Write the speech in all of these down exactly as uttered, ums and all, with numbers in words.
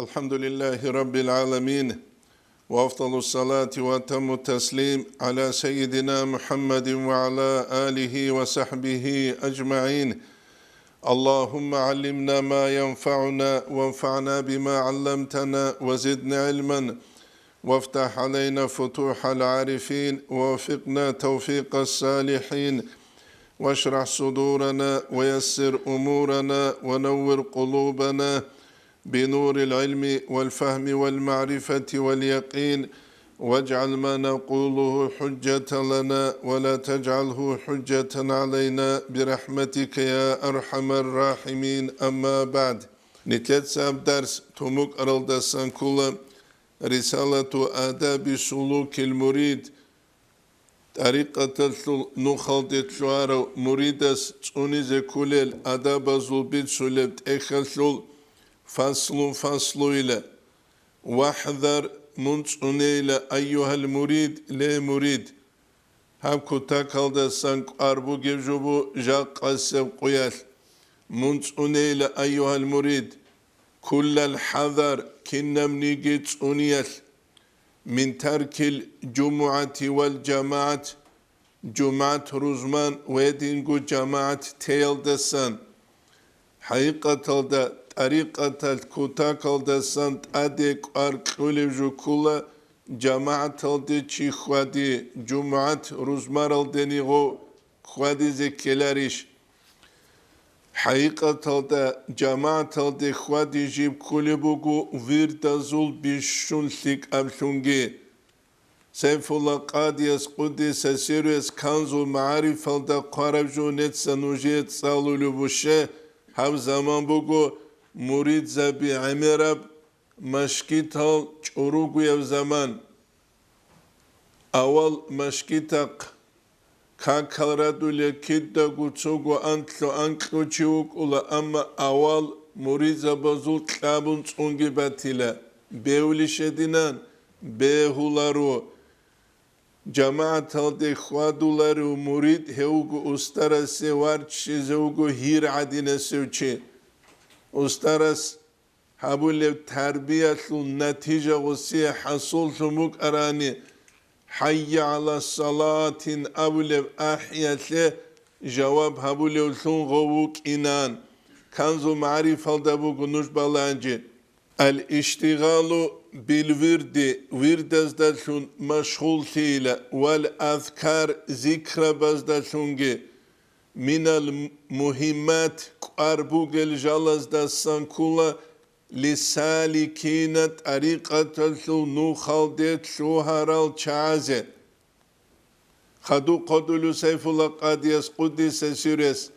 الحمد لله رب العالمين، وأفضل الصلاة وأتم التسليم على سيدنا محمد وعلى آله وصحبه أجمعين. اللهم علمنا ما ينفعنا وانفعنا بما علمتنا وزدنا علما وافتح علينا فتوح العارفين ووفقنا توفيق الصالحين واشرح صدورنا ويسر أمورنا ونور قلوبنا بنور العلم والفهم والمعرفة واليقين، واجعل ما نقوله حجة لنا ولا تجعله حجة علينا برحمتك يا أرحم الراحمين. أما بعد. Нилъеца гьаб дарс тумукӀаралдасан ккола رسالة آداب سلوك المريد, тӀарикъаталъул нухалде лъугьарав муридас цӀунизе кколел адабазул бицулеб тӀехьалъул фаслу фаслуила. واحذر, мун цӀунейила, أيها المريد, ле мурид. Гьаб кутакалдасан кӀвар бугеб жо бу жакъасеб къуялъ. Мун цӀунейила, أيها المريد, كل الحذر, кинабниги цӀуниялъ, من ترك الجمعة والجماعة, жумагӀат рузман ва гьединго жамагӀат теялдасан. ХӀакъикъаталда тӀарикъаталъ кутакалдасан тӀаде кӀвар кьолеб жо ккола, жамагӀаталде чи хьвади, жумагӀат рузмаралдени гъов хьвадизе ккеларищ? ХӀакъикъаталда жамагӀаталде хьвади жиб кколеб буго вирдазул бищун лъикӀаблъунги. Сайфулла Къадияс, къуддиса сирругьу, Канзул МагӀарифалда хъвараб жо нилъеца нужее цӀалулеб буго. Гьаб заман буго муридзаби гӀемераб, машгитал чӀуругояб заман. Авал машгитахъ какал радулел кидаго цого анлъго анкьго чи вукӀула, амма авал муридзабазул кьабун цӀунги батила. Бевлищ гьединан? Бегьуларо. ЖамагӀаталде хьвадуларев мурид гьев вуго устарасе варччизе вуго гьир гӀадинасев чи. Устарас гьабулеб тарбиялъул натижа гъосие хӀасуллъун букӀарани, «ХӀайя гӀала салатин» абулеб ахӀиялъе жаваб гьабулевлъун гъов вукӀинан. Канзул МагӀарифалда буго, нуж балагьанчи. Ал-иштигъалу бил-вирди, вирдаздалъун машгъуллъийила, вал-азкар, зикрабаздалъунги, минал мугьиммат, кӀвар бугел жалаздасан ккола, лисаликина, тӀарикъаталъул нухалде лъугьарал чагӀазе. Хадуб хъвадулев Сайфулла Къадияс, къуддиса сирругьу: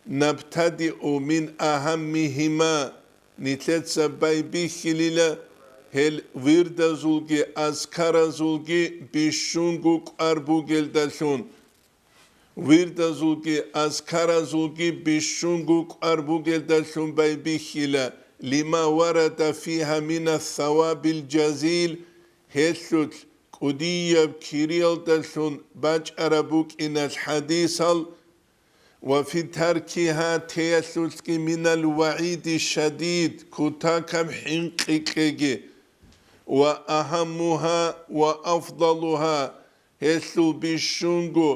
«Набтадиу мин агьаммигьима», нилъеца байбихьилила гьел вирдазулги азкаразулги бищунго кӀвар бугелдалъун. Вирдазулги азкаразулги бищунго кӀвар бугелдалъун байбихьила, лима варада фигьа мина савабил жазил, гьелъулъ кӀудияб кириялдалъун бачӀараб букӀиналъ хӀадисал, ва фи таркигьа, теялъулъги, минал вагӀиди шадид, кутакаб хӀинкъи кьеги, ва агьаммугьа ва афдалугьа, гьелъул бищунго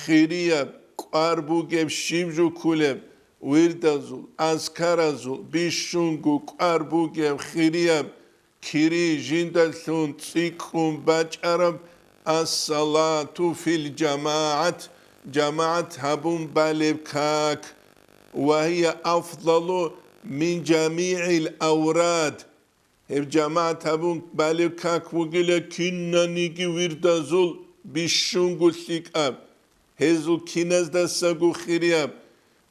хирияб кӀвар бугеб щиб жо кколеб, вирдазул, азкаразул бищунго кӀвар бугеб хирияб кири жиндалъун цӀикӀкӀун бачӀараб, ас-салату фил жамагӀат, жамагӀат гьабун балеб как, ва гьия афдалу мин жамигӀил аврад, гьеб жамагӀат гьабун балеб как вугила кинаниги вирдазул бищунго лъикӀаб, гьезул киназдасаго хирияб,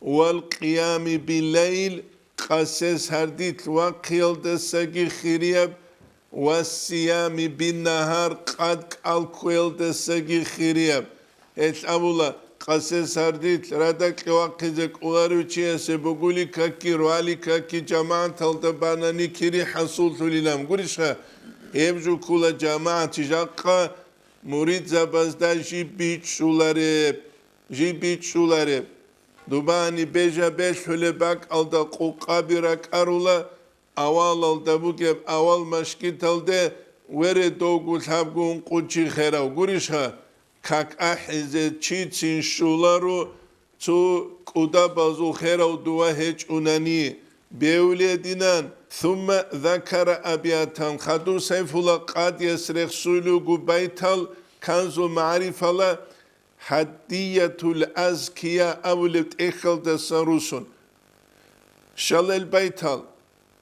вал къиями биллайл, къасес гьардилъ вахъиялдасаги хирияб, ва сиями биннагьар, къад кӀал кквеялдасаги хирияб. Гьелъ абула, къасес гьардилъ радакье вахъизе кӀоларев чиясе бугули какги, рвали какги, жамагӀаталда банани кири хӀасуллъулилан. Гурищха, гьеб жо ккола жамагӀат жакъа муридзабазда жиб бичӀчӀулареб, жиб бичӀчӀулареб. Дубани бежа-белъулеб бакӀалда къукъаби ракӀарула, авалалда бугеб авал машгиталде вере довго лъабго ункъо чи херав гурищха, как ахӀизе чицин щуларо, цо кӀудабазул херав дова гьечӀунани, бевлединан, сумма закара абиятан, хадур Сайфула къадияс рехсулев буго байтал Канзул магӀарифала, Гьадиятул азкия абулеб тӀехьалдасан русун. Щалел байтал,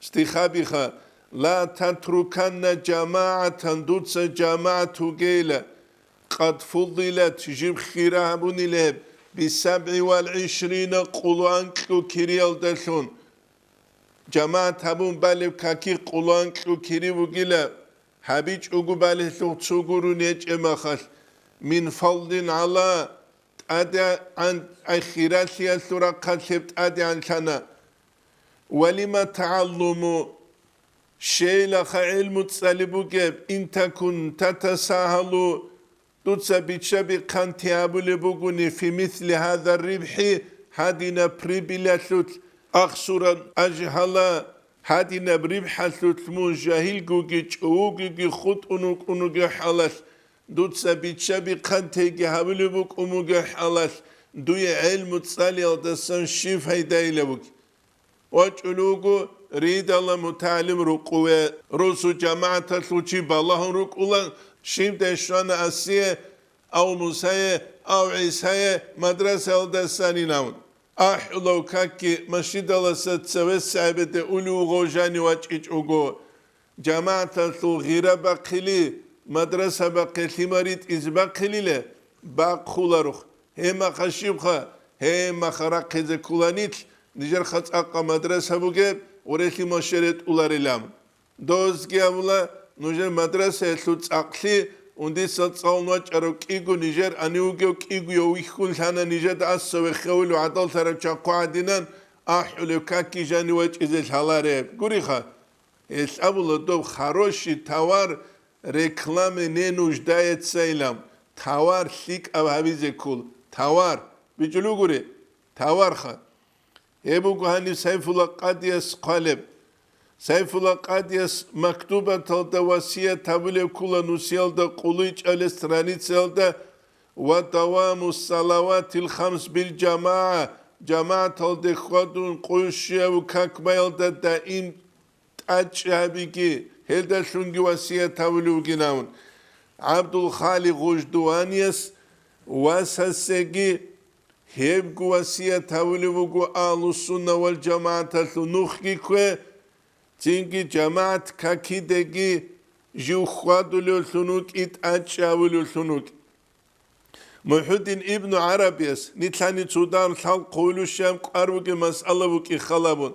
стихабиха, ла татруканна жамагӀатан, дуца жамагӀат вугейила, къад фудилат, жиб хира гьабунила гьеб, бисабгӀи вал гӀишрина, къулу анкьу кириялдалъун. ЖамагӀат гьабун балеб каки къулу анкьу кири вугила, гьабичӀого балелъул цо гурун гьечӀеб махалъ, мин фалдин гӀала, тӀадегӀан, ай хиралъиялъул рахъалъ гьеб тӀадегӀанлъана. Валима тагӀаллуму, щейилаха гӀилму цӀалеб бугеб, ин такун татасагьалу, дуца биччаби хъанти гьабулеб бугони, фи мисли гьаза рибхӀи, гьадинаб прибылалъулъ, ахсуран ажгьала, гьадинаб рибхӀалъулъ мун жагьилгоги чӀовугиги хутӀун вукӀун вугев хӀалалъ, дуца биччаби хъантиги гьабулеб букӀун бугев хӀалалъ, дуе гӀелму цӀалиялдасан щиб пайдайилаб бугеб? ВачӀулев вуго ридала мутагӀалим рукъуве, росу жамагӀаталъул чи балагьун рукӀула, щибдай щвана Асие, ав Мусае, ав ГӀисае мадрасаялдасанин абун. АхӀулев какги машгидаласа цевес гӀебеде улев вуго жанив вачӀичӀого. ЖамагӀаталъул гъира бахъили, мадраса бахъе лъимал ритӀизе бахъилиле, бахъуларух. Гьеб маха щибха, гьеб маха рахъизе ккола нилъ, нижер хацӀакъа мадраса бугеб, гъурелъи машере тӀуларилан. Дозги абула, нужер мадрасаялъул цӀакълъи, ундисал цӀалун вачӀарав кӀиго нижер гьанив вугев кӀигояв вихьун лъана нижеда асаве хевулев гӀадаллъарав чахъу гӀадинан, ахӀулев какги жанив вачӀизе лъалареб. Гуриха? Гьелъ абула доб: «Хороший товар рекламы не нуждается», илан. Товар лъикӀаб гьавизе ккол. Товар. БичӀулев гури? Товарха. Гьеб буго гьаниб Сайфула къадияс хъвалеб. Сайфула къадияс мактубаталда васият гьабулеб ккола нусиялда къулайчӀалес страницаялда: «Ва даваму салаватил хамс бил жамагӀа», жамагӀаталде хьвадун къуйшияб как баялда даим тӀадчӀи гьабиги, гьелдалъунги васият гьабулев вугин абун. ГӀабдул-Халикъ Гъуждуванияс васасеги гьебго васият гьабулев вуго Агьлу-Сунна вал ЖамагӀаталъул нухги ккве, цинги жамагӀат какидеги жив хьвадулевлъун вукӀи, тӀадчӀи гьавулевлъун вукӀи. МухӀуддин ибну ГӀарабияс нилъани цо дагьаб лъал хъулущаяб кӀвар бугеб масъала букӀи халабун.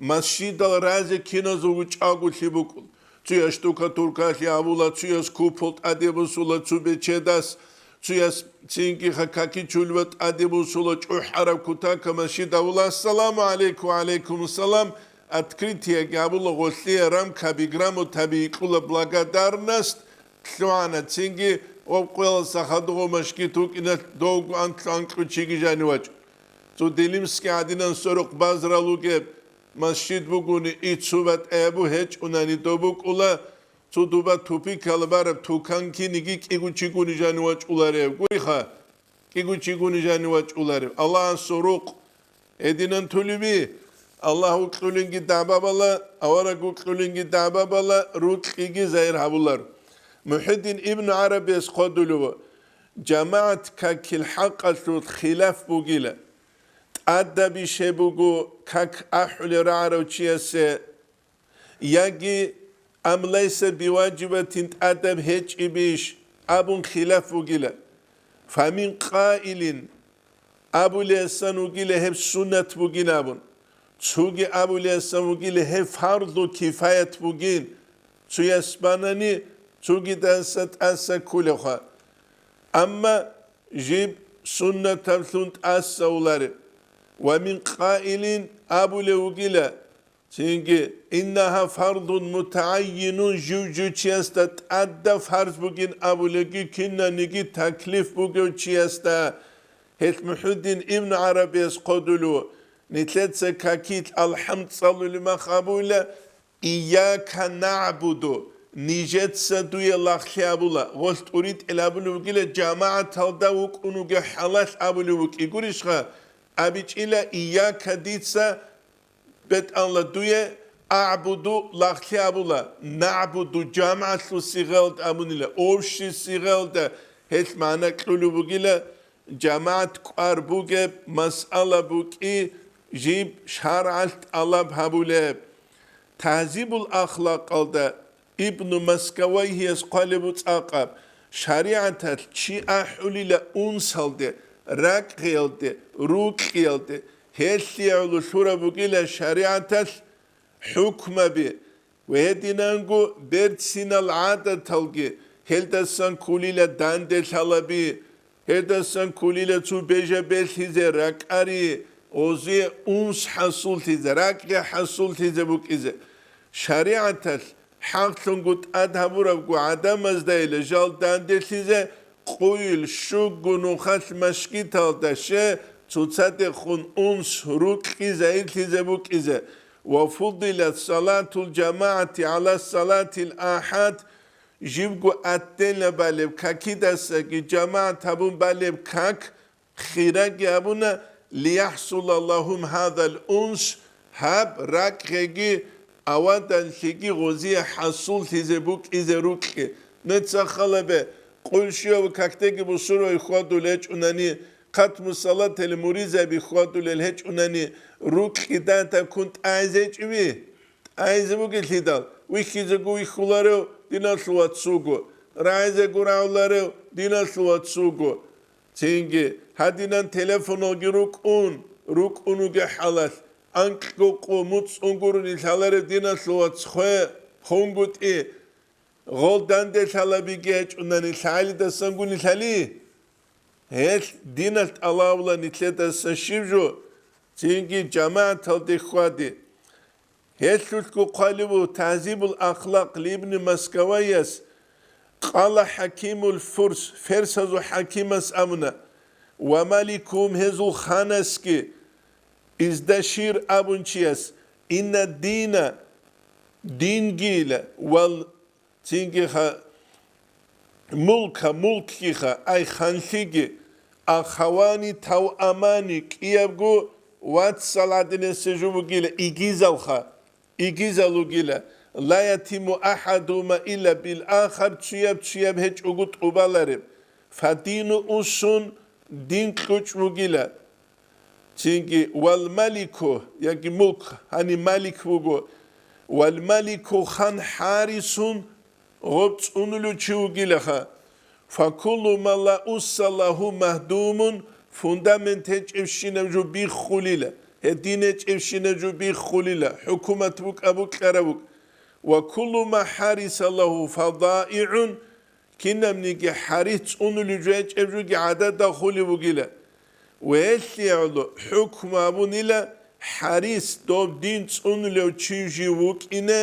Масжидал разе киназулго чӀаголъи букӀун. Цуяс штукатуркалъи гьабула, цуяс купол тӀаде бусула, цо бечедас, цуяс цинги какичулба тӀаде бусула, чӀухӀараб кутака масжид гьабула, «Ассаламу гӀалайкум». «Ва гӀалайкум ассалам». Открытиеги гьабула, гъолъие рамкаби грамотаби йикьула, благодарность лъугӀана, цинги ва къоялдаса хадув машгит вукӀиналъ довго анкьу-анкьу чиги жанив вачӀун. Цо Делимский гӀадинан сорокъ базарал вугеб масжид бугони, ицу батӀаябу гьечӀунани доб букӀула, цо дуба тупикал бараб тукан киниги кӀиго чигуни жанив вачӀуларев. Гуриха, кӀиго чигуни жанив вачӀуларев. Аллагьасул рукъ. Гьединан тулеби, Аллагь вукьулинги дагӀба бала, авараг вукьулинги дагӀба бала, рукьиги загьир гьабулар. МухӀиддин ибну ГӀарабияс хъвадулев: «ЖамагӀат какил хӀакъалъулъ хилаф бугила. ТӀадабищ гьеб буго как ахӀулел рагӀарав чиясе, яги ам лайса биваджибатин тӀадаб гьечӀебищ?» абун хилаф бугила. «Фамин къаилин», абулесан вугила гьеб суннат бугин абун. Цоги абулесан вугила гьеб фарду кифаят бугин, цуяс банани, цогидаса тӀаса кколевха. Амма жиб суннатаблъун тӀасауларе. «Ва мин къаилин», абулев вугила, цинги, «иннагьа фардун мутагӀаййинун», жив-жив чиясда тӀадаб фарз бугин абулеги, кинаниги таклиф бугев чиясда. Гьелъ МухӀуддин ибну ГӀарабияс хъодулев, нилъеца какил алхӀам цӀалулеб мах абула, «Ийяка нагӀбуду», нижеца дуе лагълъи абула, гъолъ тӀуритӀел абулеб бугила, жамагӀаталда вукӀун вугев хӀалалъ абулеб букӀи гурищха, абичӀила, «Ийяка», дица, бетӀалла дуе, «агӀбуду», лагълъи абула, «нагӀбуду», жамагӀалъул сигъалда абунила, общий сигъалда, гьелъ магӀна кьулеб бугила, жамагӀат кӀвар бугеб масъала букӀи жиб шаргӀалъ тӀалаб гьабулеб. Тагьзибул ахлакъалда Ибну Маскавайгьияс хъвалеб буцӀакъаб, шаригӀаталъ чи ахӀулила унсалде, ракӀгъиялде, рукьиялде, гьелъие гӀоло лъураб бугила шаригӀаталъ хӀукмаби, ва гьединанго берцинал гӀадаталги, гьелдасан ккулила данделъалаби, гьелдасан ккулила цо бежа белъизе, ракӀари, гъозие унс хӀасуллъизе, ракӀги хӀасуллъизе букӀизе. ШаригӀаталъ хӀакълъунго тӀад гьабурабго гӀадамаздайила жал данделъизе къойил щуго нухалъ машгиталда ще цоцадехун унс рукьи загьирлъизе букӀизе. «Ва фудилат салатул жамагӀати гӀала салатил ахад», живго отдельно балеб какидасаги жамагӀат гьабун балеб как хираги абуна, «лияхсула лагьум гьадал унс», гьаб ракӀгъеги аваданлъиги гъозие хӀасуллъизе букӀизе рукьи. Нецахъалабе, къулщуяб какдеги бусурбаби хьвадулел гьечӀунани, хъатму салаталъе муризаби хьвадулел гьечӀунани, рукьи датаккун тӀайзе гьечӀеви? ТӀайзе бугелъидал, вихьизего вихьуларев диналъул вацго, рагӀизего рагӀуларев диналъул вацго. Цинги, гьадинан телефоналги рукӀун, рукӀун вугеб хӀалалъ, анкьго къо муцӀцӀун гурони лъаларев диналъул вацхъе, хунгутӀи, гъол данделъалабиги гьечӀунани лъагӀалидасангуни лъали? Гьелъ диналъ тӀалабула нилъедаса щиб жо, цинги жамагӀаталде хьвади. Гьелъулъго хъвалеб буго Тагьзибул Ахлакъ Ибн Маскавайяс, къала хӀакимул Фурс, ферсазул хӀакимас абуна, ва маликум гьезул ханасги, Издашир абун чияс, инна дина, дингила, вал Цинги ха-, мулка, мулкги ха, ай ханлъиги, ахавани тавамани, кӀиябго вацал гӀадинасеб жо бугила, игизал ха, игизал вугила, ла ятиму ахадума илла бил ахар, цуяб-цуяб гьечӀого тӀубалареб, фадину усун, дин кьучӀ бугила. Цинги, вал малику, яги мулк, гьаниб малик вуго, вал малику хан хӀарисун, гъоб цӀунулев чи вугилаха, факуллу ма ла усса лагьу магьдумун, фундамент гьечӀебщинаб жо биххулила, гьедин гьечӀебщинаб жо биххулила, хӀукумат букӀа-букьараб букӀ, ва куллу ма хӀариса лагьу фадаигӀун, Кинабниги хӀарис цӀунулев жечӀеб жоги гӀадада хулев вугила. Ва гьелъие гӀоло хӀукму абунила, хӀарис доб дин цӀунулев чи жив вукӀине,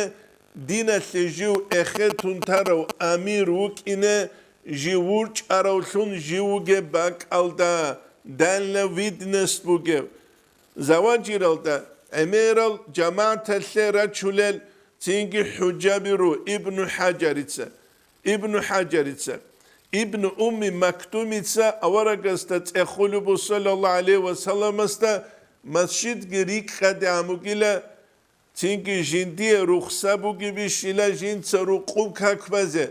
диналъе жив эхетун тарав амир вукӀине, жив вурчӀаравлъун жив вугеб бакӀалда, дальновидность бугев. Заваджиралда гӀемерал жамагӀаталъе рачулел цинги хӀужаби ру Ибну ХӀажарица. Ибну ХӀажарица, Ибну Умми Мактумица аварагасда цӀехулеб буго, саллаллагьу гӀалайгьи ва салламасда, масжидги рикӀкӀаде гьамугила, цинги жиндие рухса бугебищила жинца рукъуб как базе,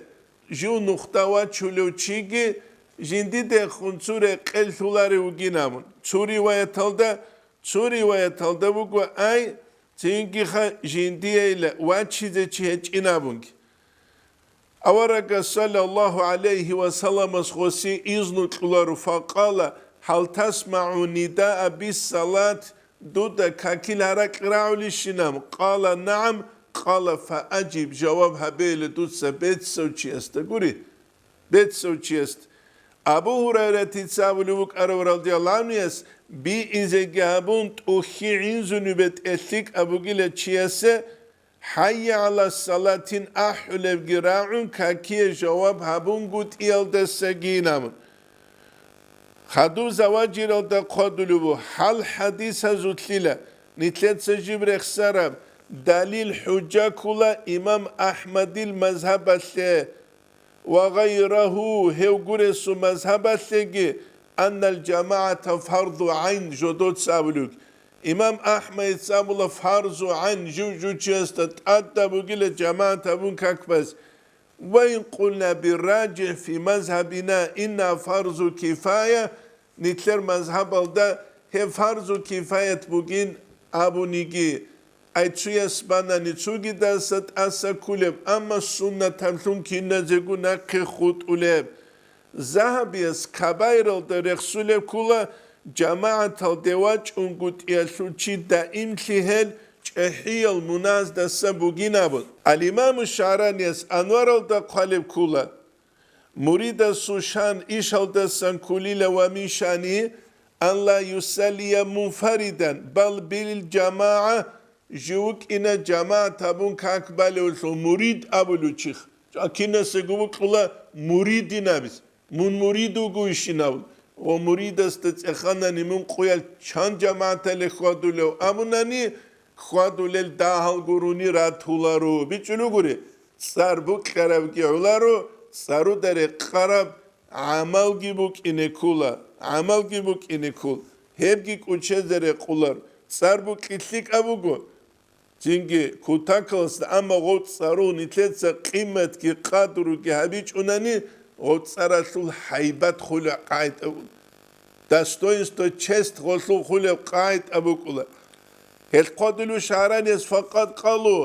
жив нухда вачулев чиги жиндидехун цо рекъелъуларев вугин абун. Цо риваяталда, цо риваяталда буго, ай, цинги ха жиндиейла вачизе чи гьечӀин абунги. Аварагас, саллаллагьу гӀалайгьи ва салламас, гъоси изну кьоларо, факъала, гьал тасмагӀу нидаа биссалат, дуда какил гьаракь рагӀулищинаб? Къала, нагӀам. Къала, фаажиб, жаваб гьабейила дуца бецав чиясда гури, бецав чиясда. Абу Гьурайратица абулев вукӀарав, радияллагьу гӀангьуяс, биизеги гьабун, тӀухьи гӀинзунибе тӀелъикӀ абугила чиясе, «ХӀайя гӀала салатин» ахӀулебги рагӀун, какие жаваб гьабунгутӀиялдасагин абун. Хадуб Заваджиралда хъвадулев ву, гьал хӀадисазулъила нилъеца жиб рехсараб, Далил-хӀужа ккола имам АхӀмадил мазгьабалъе ва гъайрагьу, гьев гуресул мазгьабалъеги, аннал жамагӀата фарзу гӀайн жодоца абулев. Имам АхӀмадица абула, фарзу гӀайн жив-жучиясда тӀадаб бугила жамагӀат гьабун как базе. Ва ин къулна бирражихӀ фи мазгьабина инна фарзу кифая, нилъер мазгьабалда гьеб фарзу кифаят бугин абуниги, ай цуяс банани цугидаса тӀаса кколеб, амма суннатаблъун киназего нахъе хутӀулеб. Загьабияс Кабаиралда рехсулеб ккола, жамагӀаталде вачӀунгутӀиялъул чи даимлъи гьел чӀехӀиял муназдаса бугин абун. Ал-Имаму ШагӀранияс Анваралда хъвалеб ккола, муридасул шан ишалдасан кколила ва мин шани ан ла юсаллия мунфаридан, бал бил жамагӀа, жив вукӀина жамагӀат гьабун как балевлъул мурид абулев чихъ. Кинасего букьула муридин абиз. Мун мурид вугойищинав? Гъо муридасда цӀеханани мун къуялъ чан жамагӀатале хьвадулев абунани, хьвадулел дагьал гурони ратуларо. БичӀчӀулугури, цӀар букьарабги гӀоларо, цӀаруда рекъараб гӀамалги букӀине ккола, гӀамалги букӀине ккол. Гьебги кӀучезе рекъулар, цӀар букьи лъикӀаб буго. Цинги кутакаласда, амма гъоцӀарул нилъеца къиматги къадруги гьабичӀунани, гъоцӀаралъул гьайбат хулеб къагӀида, достоинство, честь гъолъул хулеб къагӀида букӀула. Гьел хъвадулев ШагӀранияс факъат къалу,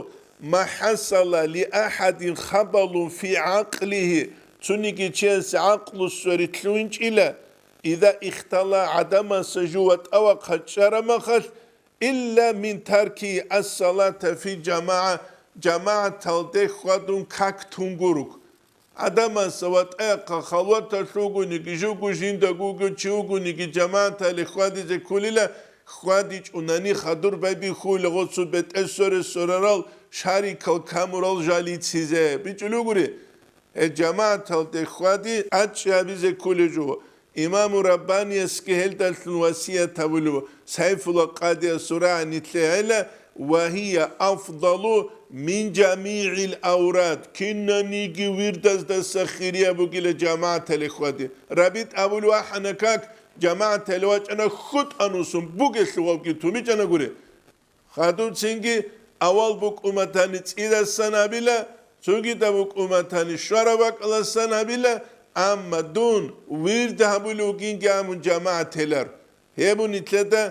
ма хӀасала ли ахӀадин хабалун фи гӀакълигьи, цониги чиясе гӀакълу сверид лъугьинчӀила, иза ихтала, гӀадамаса жув ватӀа-вахъа чӀарамахалъ, илла мин тарки ас-салата фи жамагӀа, жамагӀаталде хьвадун как тун гуруг. ГӀадамаса ватӀа-вахъа халваталъугониги, живго жиндаго вугев чи вугониги, жамагӀаталде хьвадизе кколила, хьвадичӀунани хадур байбихьула гъоцу бетӀер соре-сорарал шарикал камурал жалицизе. БичӀчӀулугури, гьеб жамагӀаталде хьвади тӀадчӀи гьабизе кколев жо. Имаму Раббаниясги гьелдалъун васият гьабулев, Сайфула къадиясул рагӀи нилъее гӀела, ва гьия афдалу мин жамигӀил аврад, кинаниги вирдаздаса хирияб бугила жамагӀатале хьвади. РабитӀ абулев ахӀана как, жамагӀатале вачӀана, хутӀанусун бугелъувалги тумичӀана гури. Хадуб цинги авал букӀуматани цӀидасан абила, цогидаб букӀуматани щвараб бакӀаласан абила, амма дун вирд гьабулев вугинги абун жамагӀат гьелар. Гьеб нилъеда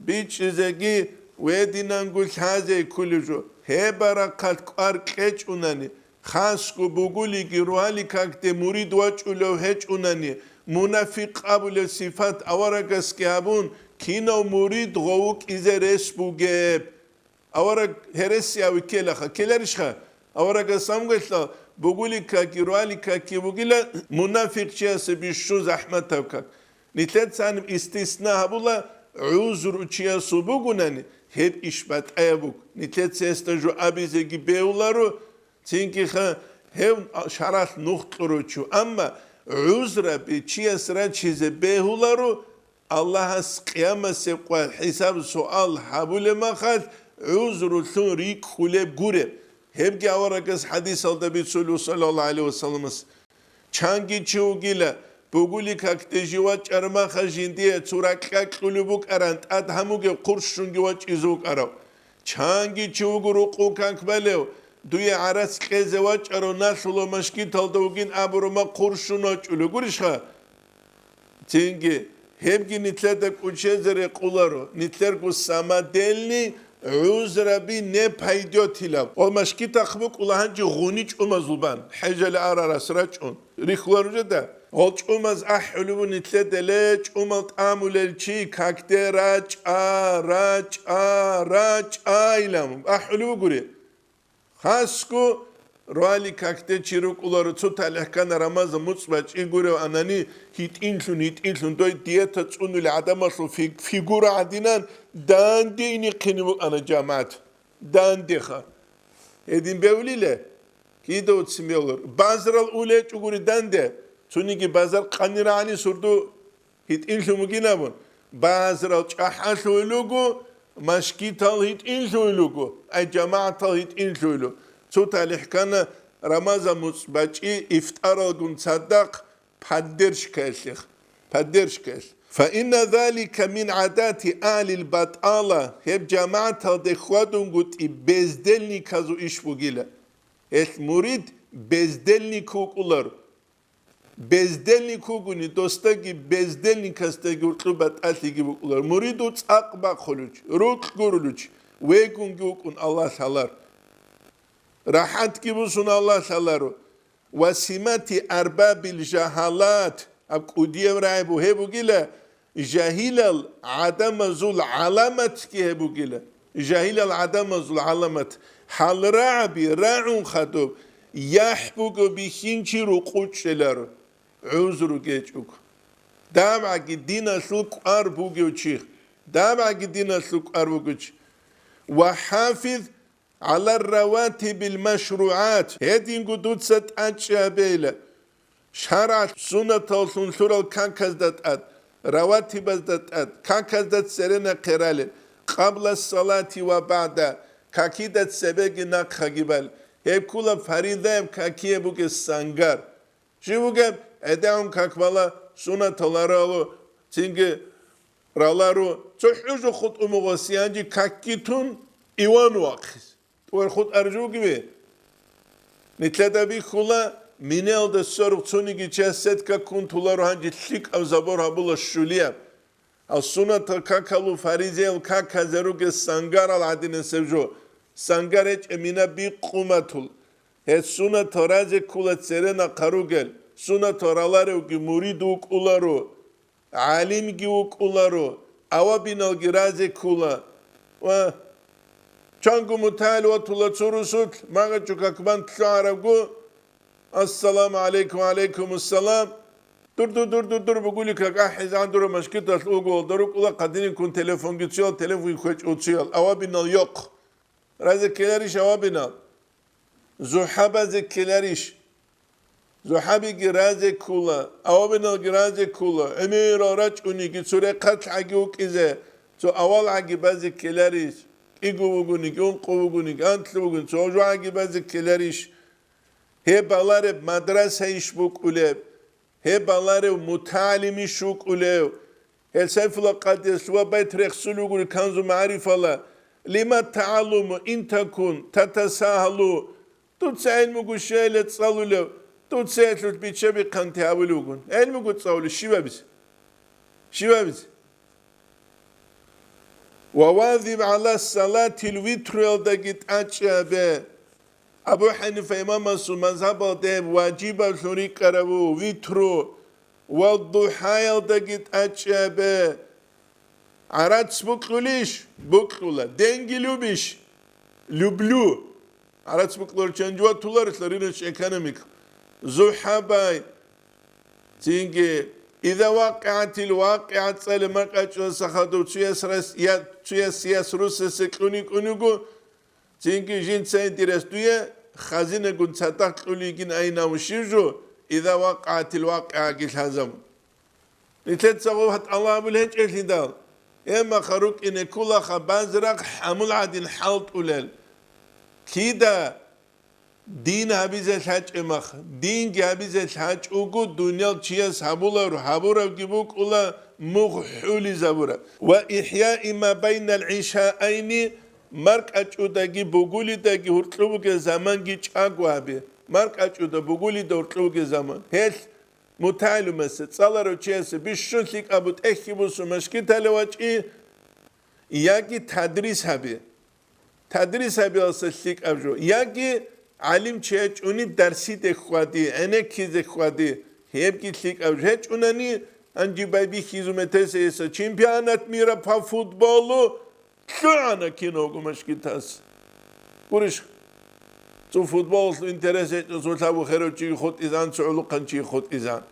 бичӀчӀизеги гьединанго лъазе кколев жо. Гьеб рахъалъ кӀвар кьечӀунани, хасго бугулиги ругьали какде мурид вачӀулев гьечӀунани, мунафикъ абулеб сифат аварагасги гьабун, кинав мурид гъов вукӀизе рес бугеб? Авараг гьересияв ккелаха, ккеларищха? Аварагас амгъелъа бугули каки, руали каки бугила, мунафикъ чиясе бищун захӀматав как. Нилъеца гьаниб истисна гьабула, гӀузру чиясул бугунани, гьеб иш батӀаяб буго. Нилъеца гьесда жо абизеги бегьуларо, цинги ха гьев шаралъ нух кьурав чи. Амма гӀузраби чияс рачизе бегьуларо, Аллагьас къиямасеб къвай хӀисаб-суал гьабулеб махалъ гӀузрулъун рикӀкӀулеб гуреб. Гьебги аварагас хӀадисалда бицулев, саллаллагьу гӀалайгьи вассаламас, чанги чи вугила, бугули какде жив вачӀараб махалъ жиндие цо ракьа кьулеб букӀаран тӀад гьамугеб хъурщунги вачӀизе вукӀарав. Чанги чи вуго рукъу как балев, дуе гӀарац кьезе вачӀарав, налъула машгиталда вугин абураб махъ хъурщун вачӀулев гурищха? Цинги, гьебги нилъеда кӀучезе рекъуларо, нилъерго самодельный гӀузраби не пойдётилаб. Ва машгитахъ букӀула гьанже гъуни чӀумазул бан, хӀежале арарас рачӀун. Рихьулар жеда. Гъол чӀумаз ахӀулев ву нилъеда, ле, чӀумал тӀамулел чи, какде рачӀа, рачӀа, рачӀа илан ахӀулев вугури. Хасго руали какде чи рукӀуларо, цо талихӀ ккана Рамазан муцӀ бачӀи гурев анани, гьитӀинлъун, гьитӀинлъун, дой диета цӀунули гӀадамалъул фи-, фигура гӀадинан, данде инихъине букӀана жамагӀат. Дандеха. Гьедин бевлиле? Кида уцин бевлар? Базарал улечӀо гури данде. Цониги базар къанирагӀани сурду гьитӀинлъун бугин абун. Базарал чӀахӀалъугьулугу, Машгитал гьитӀинлъуй луго, ай жамагӀатал гьитӀинлъуй луго. Цо талихӀ ккана Рамазан муцӀ бачӀи ифтаралгун цадахъ поддержкаялъе, поддержкаялъ. Фаинна залика мин гӀадати агьлил батӀала, гьеб жамагӀаталде хьвадунгутӀи бездельниказул иш бугила. Гьелъ мурид бездельник вукӀулар. Бездельник вугони, досдаги бездельникасдаги уркьуб батӀалъиги букӀулар. Муриду цӀакъ бахъулуч, рукь гурулуч, вегунги вукӀун Аллагь лъалар. РахӀатги бусун Аллагь лъаларо. Ва симати арбабил жагьалат, аб кӀудияв рагӀи бугеб бугила, жагьилал гӀадамазул гӀаламатги гьеб бугила. Жагьилал гӀадамазул гӀаламат. ХӀалрагӀаби рагӀун хадуб, яхӀ буго бихьинчи рукъучӀеларо, гӀузру гьечӀого. ДабгӀаги диналъул кӀвар бугев чи, дабгӀаги диналъул кӀвар бугев чи. Ва хӀафиз гӀала раватибил машругӀат, гьединго дуца тӀадчӀи гьабейла. ШаргӀалъ суннаталлъун лъурал каказда тӀад, раватибазда тӀад, каказда цере нахъе ралел, къабла салати ва багӀда, какида цебеги нахъаги бал. Гьеб ккула фаридаяб какие бугес сангар. Жив вугеб, гӀедегӀун как бала, суннатал раларо, цинги раларо, цо хӀужу хутӀун буго сиянжи какги тун, иван вахъис. ТӀугьар хутӀар жугиви? Нилъеда бихьула, минелда сорухъ цониги час сетка ккун толаро гьанже лъикӀаб забор гьабула щулияб. Гьал суннатал какалу фаризеял каказе ругес сангарал гӀадинасеб жо. Сангар гьечӀеб мина бикъуматул. Гьес суннатал разе ккула цере нахъа ругел, суннатал раларевги мурид вукӀуларо. ГӀалимги вукӀуларо, авабиналги разе ккула. Ва чанго мутагӀил ватула цо русулъ, магъачӀу какбан лъугӀарабго, «Ассаламу гӀалайкум, ва гӀалайкумуссалам». Дур, дур, дур, дур, дур бугули как ахӀизан дура машгиталъ угуялда рукӀула хъадинин ккун телефонги цуял, телефонги хвечӀо цуял, авабинал йохъ. Разе ккеларищ авабинал? ЗухӀабазе ккеларищ? ЗухӀабиги разе ккула, авабиналги разе ккула, гӀемерал рачӀуниги, цо рехъалъгӀаги вукӀизе, цо авалгӀаги базе ккеларищ? КӀиго вугониги, ункъо вугониги, анлъго вугониги, цо жугӀаги базе ккеларищ? Гьеб балареб мадрасайищ букӀулеб? Гьеб баларев мутагӀалимищ вукӀулев? Гьел Сайфулла Къадияс ва байт рехсулев гури Канзу МагӀарифала: «Лима тагӀаллуму ин такун татасагьалу». Дуца гӀелмуго щайила цӀалулев, дуца гьелъулъ бича-бихъанти гьавулев вугун. ГӀелмуго цӀалулев щибабизе? Щибабизе? «Ва вазиб гӀала салатил витруялдаги тӀачӀабе». Абу ХӀанифа имамасул мазгьабалда гьеб важибаблъун рикӀкӀарабу витру ва духӀаялдаги тӀачӀабе. ГӀарац букьулищ? Букьула. Денги любишь? Люблю. ГӀарац букьуларчан жугьутуларелъул рыночный экономика. ЗухӀабай. Цинги, иза вакъигӀатил вакъигӀа цӀалеб маркӀачӀудаса хадув цуяс рас-, я-, цуяс яс русасе кьуни кӀунего, цинги жинца интерес дуе, хазинагун цадахъ кьули йигин айин абун щив жо, иза вакъигӀатил вакъигӀаги лъазабун. Нилъеца гъов гьатӀала абулел гьечӀелъидал, гьебмаха рукӀине кколаха базарахъ хӀамул гӀадин хӀалтӀулел. Кида дин гьабизе лъачӀебмаха, динги гьабизе лъачӀого, дуниял чияс гьабулар, гьабурабги букӀула мугъ хӀулизабураб. Ва ихӀяи ма байнал гӀишаайни, маркӀачӀудаги бугулидаги гьуркьуб бугеб заманги чӀаго гьабе. МаркӀачӀуда бугулида гьуркьуб бугеб заман. Гьелъ МутагӀилумасе цӀаларав чиясе бищун лъикӀабу тӀехьги бусун машгиталев вачӀи, яги тадрис гьабе. Тадрис гьабиялса лъикӀаб жо, яги гӀалим чи гьечӀуни дарсиде хьвади, гӀенеккизе хьвади, гьебги лъикӀаб жо гьечӀунани, гьанжи байбихьизу метеса эса чемпионат мира по футболу лъугӀана киного машгитас. Гурищ, цо футболалъул интерес гьечӀо, цо лъабу херав чиги хутӀизан, цо гӀулухъан чиги хутӀизан.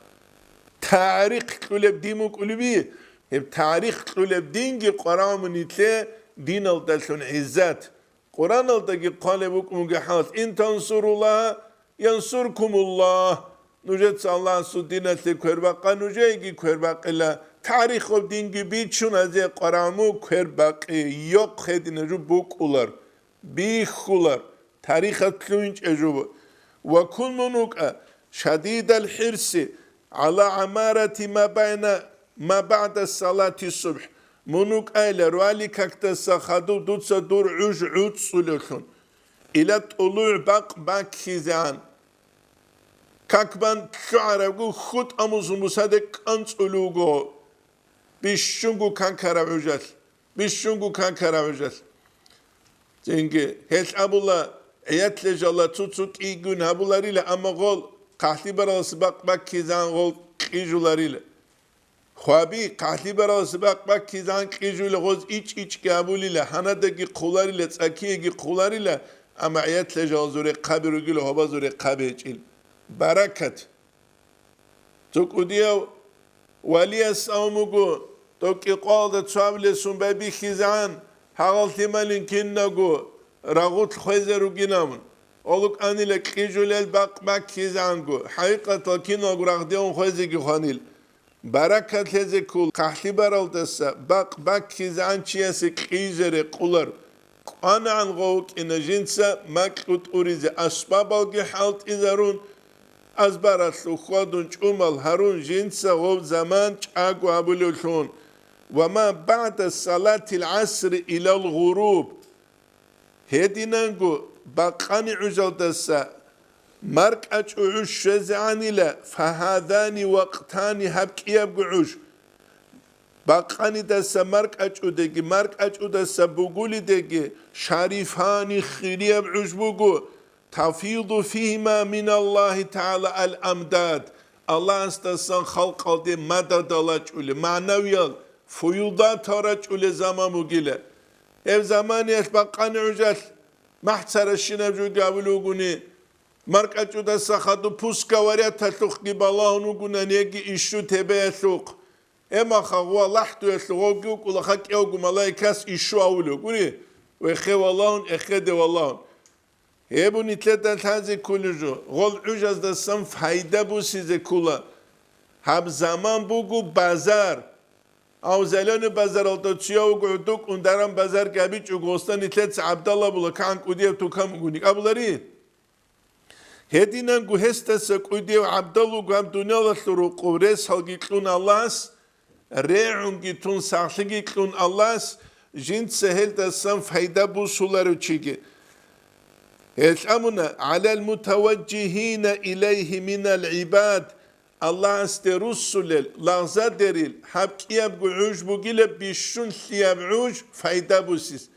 Тарих кьулеб дин букӀулеби, гьеб тарих кьулеб динги къварагӀун нилъе диналдалъун гӀиззат. Къураналдаги хъвалеб букӀунги хӀалалъ: «Ин тансуруллагьа янсуркумуллагь». Нужеца Аллагьасул диналъе квербакъа, нужееги квербакъила. Тарихов динги бичун азе къвараму квер бакъи, йохъ гьедина жо букӀулар, бихьулар, тарихат лъугьинчӀе жо. Ва кун мун вукӀа, шадидал хӀирси, гӀала гӀамарати ма байна, ма баъда салати субхӀ. Мун вукӀайла, руали какдаса хадуб дуца дур гӀуж гӀуцӀцӀулевлъун. Ила тӀулугӀ бакъ баккизегӀан. Как бан лъугӀарабго хутӀа мусун бусаде кӀанцӀулев вуго. Бищунго канкараб гӀужалъ. Бищунго канкараб гӀужалъ. Цинги, гьелъ абула, гӀиятлъе жала цуцу кӀигун гьабуларила, амма гъол хъахӀлибаралас бакъ баккизан гъол кьижуларила. Хваби, хъахӀлибаралас бакъ баккизан кьижула гъоз ичӀ-ичӀги абулила, гьанадаги хъуларила, цӀакиеги хъуларила, амма гӀиятлъе жал зуре хъаби ругила, гьобазуре хъаби гьечӀил. Баракат! Цо кӀудияв валияс авмуго, тӀокӀи къоялда цо абулесун байбихьизегӀан, гьагъал лъималин кинаго рагъулъ хвезе ругинавун. Олуканила кьижулел бакъ баккизегӀанго, хӀакъикъатал киналго рагъдевун хвезеги хванил. Баракат лъезе ккол хъахӀлибаралдаса бакъ баккизегӀан чиясе кьижа рекъулар. КӀванагӀан гъов вукӀина жинца макьу тӀуризе асбабалги хӀалтӀизарун, азбаралъув хьвадун чӀумал гьарун жинца гъов заман чӀаго гьабулевлъун, ва ма баъда салатил гӀасри илал гъуруб. Гьединанго бакъани гӀужалдаса маркӀачӀу гӀуж щвезегӀанила, фагьадани вакътани гьаб кӀиябго гӀуж. Бакъанидаса маркӀачӀудеги, маркӀачӀудаса бугулидеги шарифани хирияб гӀуж буго, тафиду фигьима миналлагьи тагӀала ал-амдад, Аллагьасдасан халкъалде мадад алачӀулеб, магӀнавиял фуюдатал рачӀулеб заман бугила. Гьеб заманиялъ бакъани гӀужалъ махӀцаращинаб жо гавулев вугони, маркӀачӀудаса хадуб пуск говоряталъухъги балагьун вугони, яги ишшу тебеялъухъ. Гьеб маха гъуа лахӀдуялъухъ гъовги вукӀула, хакӀ гьавго малаикас ишшу авулев гури, вехе валагьун, эхеде валагьун. Гьеб нилъеда лъазе кколеб жо, гъол гӀужаздасан пайда бусизе ккола. Гьаб заман буго базар. Гьав Зеленый базаралда цуяв вуго гӀодокӀун даран базар габичӀого, гъосда нилъеца гӀабдал абула, кагӀан кӀудияб тукан бугони абулари? Гьединанго гьесдаса кӀудияв гӀабдал вуго гьаб дуниялалъул рукъу, ресалги кьун Аллагьас, регӀунги тун, сахлъиги кьун Аллагьас, жинца гьелдасан пайда бусуларев чиги. Гьелъ амуна, гӀалал мутаважжигьина илайгьи минал гӀибад, Аллагьасде руссулел, лагъзадерил, гьаб кӀиябго гӀуж бугила бищун лъияб гӀуж пайда бусис.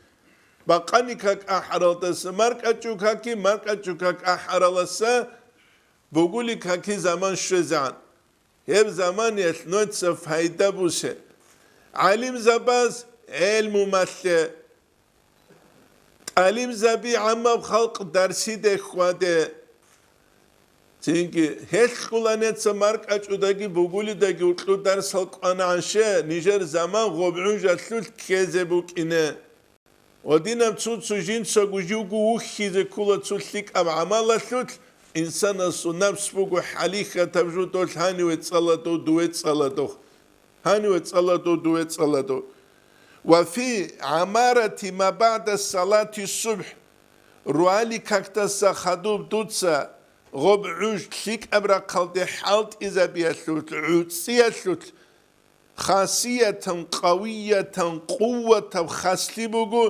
Бакъани как ахӀаралдаса маркӀачӀу каки, маркӀачӀу как ахӀараласа бугули каки заман щвезегӀан. Гьеб заманиялъ нуца пайда бусе. ГӀалимзабаз гӀелму малъе, тӀалимзаби гӀаммаб халкъ дарсиде хьваде. Цинги гьелъ кьула неца маркӀачӀудаги бугулидаги уркьу дарсал кӀванагӀанше, нижер заман гъоб гӀужалъулъ ккезе букӀине. Ва динаб цо-цо жинцаго живго вухьизе ккола цо лъикӀаб гӀамалалъулъ, инсанасул напс буго хӀалихьатаб жо, долъ гьаниве цӀаладо, дуве цӀаладо. Гьаниве цӀаладо, дуве цӀаладо. Ва фи гӀамарати ма баъда салати субхӀ, руали какдаса хадуб дуца гъоб гӀуж лъикӀаб рахъалде хӀалтӀизабиялъулъ, гӀуцӀиялъулъ, хасиятан, къавиятан, къуватаб хасли буго,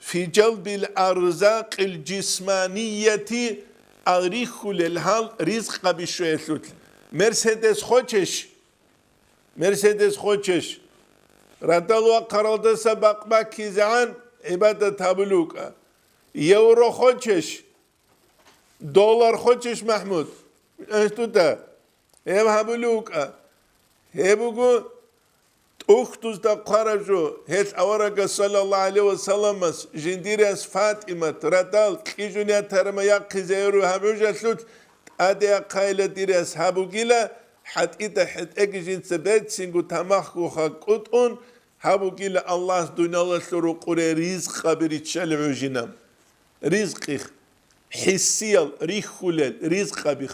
фи жалбил арзакъил жисманияти, ал рихьулел гьал ризкъаби щвеялъулъ. Мерседес хочеш? Мерседес хочеш? Радал вахъаралдаса бакъ баккизегӀан гӀибадат гьабулев вукӀа. Евро хочеш? Доллар хочеш, МахӀмуд? Гьеб гьабулев вукӀа. Гьеб буго тӀухьдузда хъвараб жо, гьелъ аварагас, саллаллагьу гӀалайгьи ва салламас, жиндир яс ФатӀимат радал кьижун ятарма яхъизе гьару гьаб гӀужалъулъ тӀаде яхъайила дир яс гьабугила, хӀатӀида хӀетӀеги жинца берцинго тамахгоха кӀутӀун, гьабугила Аллагьас дуниялалъул рукъуре ризкъаби риччали гӀужина. Ризкъих, хӀиссиял рихьулел ризкъабих.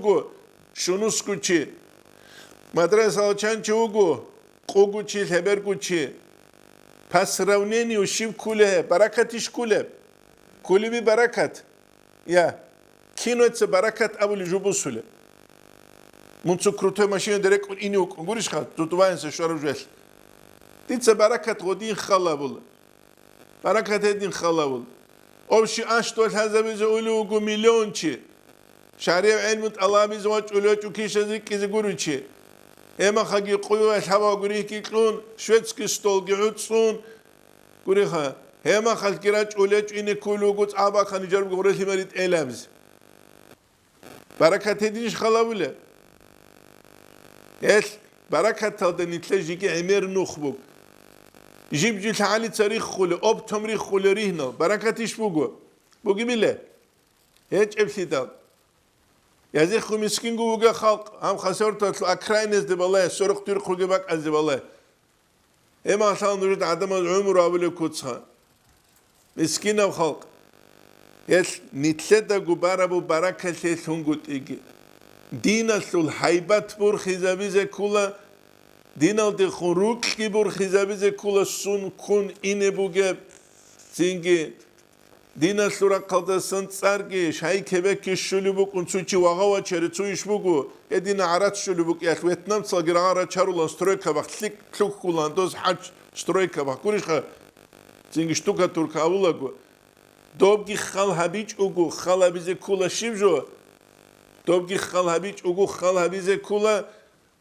вуго, щунусго чи. Мадрасалъ чан чи вуго, къугу чи, лъеберго чи. По сравнению щиб кколеб, баракат иш кколеб? Кколеби баракат? Я, киноца баракат абулеб жо бусулеб? Мун цо крутой машинаде рекӀун ине вукӀун гурищха, дутӀ ваинса щварав жуялъ. Дица баракат гъодин халабула. Баракат гьедин халавул. Общий анщдолъазабизе улев вуго миллион чи. ШаригӀ гӀелму тӀалабизе вачӀулев вачӀу кишазе ккизе гуричи. Гьемахаги къуйвай лъабавгу рихьги кьун, шведский столги гӀуцӀцӀун. Гуриха, гьемахалъги рачӀулев вачӀу ине кколев вуго цӀа бахъани жарбги гъурелъи мари тӀелабизе. Баракат гьединищ халавулеб? Гьелъ баракаталда нилъер жеги гӀемер нух буго. Жиб-жил гӀалица риххулев, оптом риххулев ригьнал, баракат иш буго? Бугебиле? ГьечӀеблъидал. Язихъго мискинго вугев халкъ, гьаб хасарталъул окраиназде балай, сорокъ-дирхъуги бакӀазде балай. Гьеб малъал нужеда гӀадамаз гӀумру абулеб куцха. Мискинаб халкъ. Гьелъ нилъедаго барабу баракалъе лъунгутӀиги. Диналъул гьайбат бурхизабизе ккула, диналдехун рукьги бурхизабизе ккула, сун ккун ине бугеб. Цинги Диналъул рахъалдасан цӀарги, шай кебекки щулеб букӀун цо чи вагъав вачари цо иш буго, гьедина гӀарац щулеб букӀиялъ, вьетнамцалги рагъа рачарулан стройкабахъ лъикӀ лъухьулан доз хӀач стройкабахъ гурищха, цинги штукатурка авулаго. Добги хал гьабичӀого, хал гьабизе ккула щиб жо? Добги хал гьабичӀого, хал гьабизе ккула,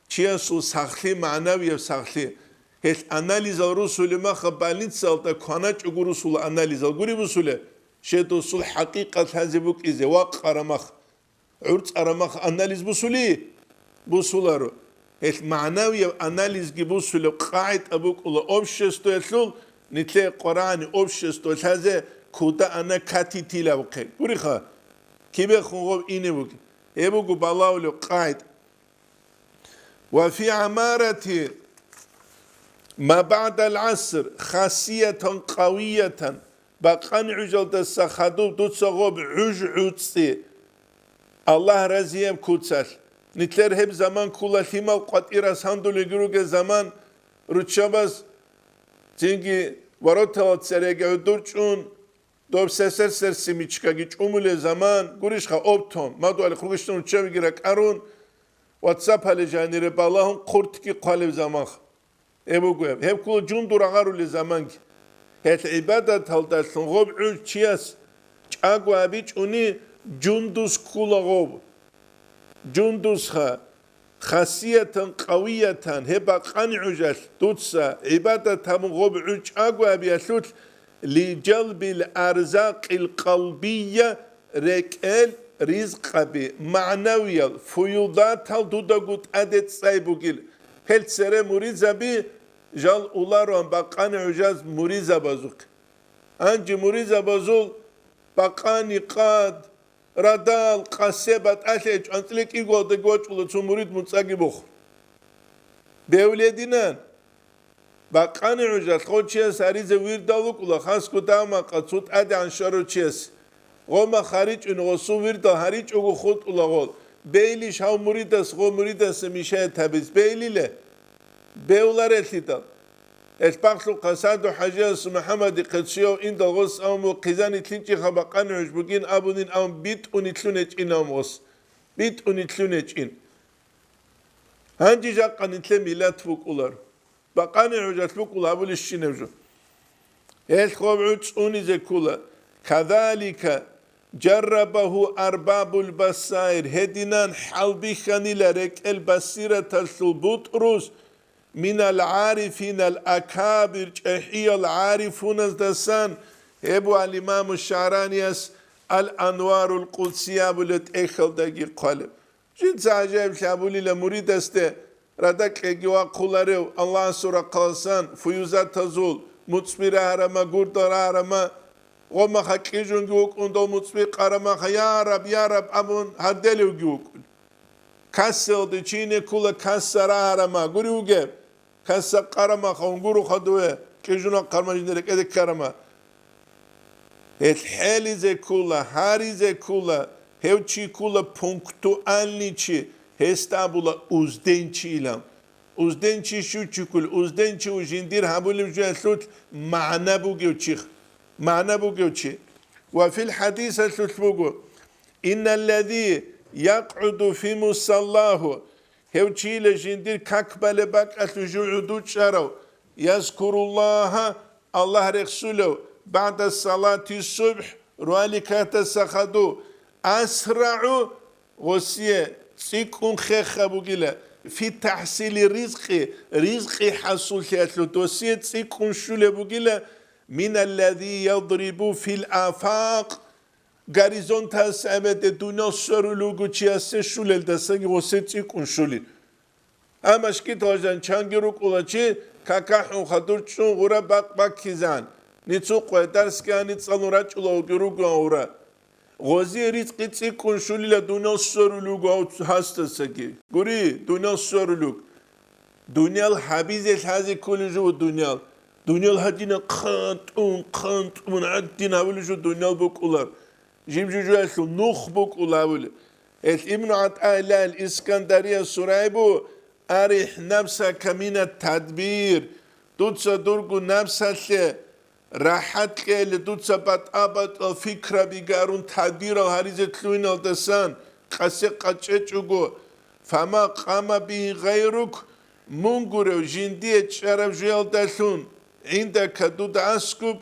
Чиясул сахлъи, магӀнавияб сахлъи. Гьелъ анализал русулеб маха больницалда кваначӀого русула анализал гури бусулеб, щай досул хӀакъикъат лъазе букӀизе, вакъараб мах, гӀурцӀараб мах анализ бусули? Бусуларо. Гьелъ магӀнавияб анализги бусулеб къагӀида букӀула обществоялъул, нилъее Къуръани общество лъазе куда она катитилавхъе. Гуриха, кибехун гъов ине буги. Гьеб буго балагьулеб къагӀида. Ва фи гӀамарати, Ма баъдал гӀаср, хасиятан къавиятан, бакъани гӀужалдаса хадуб дуца гъоб гӀуж гӀуцӀи, Аллагь разияб куцалъ. Нилъер гьеб заман ккола лъимал къватӀирас гьандулеги ругел заман, руччабаз цинги воротала цереги гӀодор чӀун, доб сесер-серси мичкаги чӀумулел заман, гурищха, оптом, мадугьалихъ ругищан руччабиги ракӀарун, ватсапале жанире балагьун хъуртги хъвалеб заманха. Гьеб буго гьеб. Гьеб ккола жундур агъарулел заманги. Гьел гӀибадаталдалъун гъоб гӀуж чияс чӀаго абичӀони, жундуз ккола гъоб. Жундузха, хасиятан къавиятан, гьеб бакъани гӀужалъ дуца гӀибадат гьабун гъоб гӀуж чӀаго абиялъулъ, лиджалбил арзакъил къалбия, рекӀел ризкъаби, магӀнавиял фуюдатал дудаго тӀаде цӀцӀай бугил. Гьел цере муридзаби жал улароан бакъани гӀужаз муридзабазухъе. Гьанже муридзабазул бакъани къад, радал, къасе батӀалъи гьечӀо, анцӀила кӀигоалдаги вачӀула цо мурид муцӀаги бухъун. Бевлединан, бакъани гӀужалъ гъочияс гьаризе вирдал вукӀула, хасго давмакъа цо тӀадегӀан щварав чияс. Гъома харичӀун гъосул вирдал гьаричӀого хутӀула гъол. Бейлищ гьав муридас гъо муридасе мишаят гьабиз? Бейлиле? Бевларелъидал. Элъбахълъухъа Саду-хӀажияс МухӀаммадихъе цояв индал гъос авун, хъизан итлъинчӀиха бакъани гӀуж бугин абунин, авун битӀун итлъун гьечӀин авун гъос. БитӀун итлъун гьечӀин. Гьанже жакъа нилъер миллат букӀулар. Бакъани гӀужалъ букӀула абулищинаб жо. Гьелъ гъоб гӀуж цӀунизе ккола. Кадалика жаррабагьу арбабул басаир, гьединан хӀалбихьанила рекӀел басираталъул бутӀрус, минал гӀарифинал акабир, чӀехӀиял гӀарифуназдасан, гьеб ва ал-Имаму ШагӀранияс Ал-Анварул Къудсия абулеб тӀехьалдаги хъвалеб. Жинца гӀажаиблъи абулила муридасде, радакьеги вахъуларев Аллагьасул рахъаласан фуюзатазул, муцӀби рагьарама, гурда рагьарама, гъомаха кьижунги вукӀун, дов муцӀби къарамаха, «Я Раб, я Раб» абун гьарделевги вукӀун. Кассалде чине ккола касса рагьарама, гури вугеб? Касса къарамаха, унгуруха дуе, кьижуна къармажине рекӀеде ккарама. Гьел хӀелизе ккола, гьаризе ккола, гьев чи ккола пунктуальный чи, гьесда абула узденчи илан. Узденчи щучи ккол, узденчи у жиндир гьабулеб жоялъулъ магӀна бугев чи, магӀна бугев чи. Ва фил хӀадисалъулъ буго: «Инналлази якъуду фи мусаллагьу», гьев чийила жиндир как балеб бакӀалъув жугӀуду чӀарав, «язкуруллагьа», Аллагь рехсулев, «баъда салати субхӀ», руаликатаса хаду, «асрагӀу», гъосие цӀикӀкӀун хеха бугила, «фи тахӀсили ризкъи», ризкъи хӀасуллъиялъул досие цӀикӀкӀун щулеб бугила, «миналлази ядрибу фил афакъ», горизонтас абаде дуниял сверулев вуго чиясе щулелдасаги гъосе цӀикӀкӀун щулин. Амма шкиталжан чанги рукӀула чи, какахӀун хадур чӀун гъура бакъ баккизан, ницухъ дарсги гьани цӀалун рачӀула вуги ругуан гъура. Гъозие ризкъи цӀикӀкӀун щулила дуниял сверулев вуго гьав гьасдасаги. Гури, дуниял сверулев вуго. Дуниял гьабизе лъазе кколев жо дуниял. Дуниял гьадина хъантӀун, хъантӀун гӀадин гьавулев жо дуниял букӀулар. Жиб-жужуялъул нух букӀул гьавулев. Гьел Ибну ГӀатӀаиллагьил Искандарияс сурайбу: «Арихь нафсака мина тадбир», дуца дурго напсалъе рахӀат кьейиле дуца батӀа-батӀал фикраби гарун тадбирал гьаризе лъугьиналдасан къасе къачӀечӀого, «фама къама бигьи гъайрук», мун гурев жиндие чӀараб жоялдалъун, «гӀиндака», дуда аскӀуб,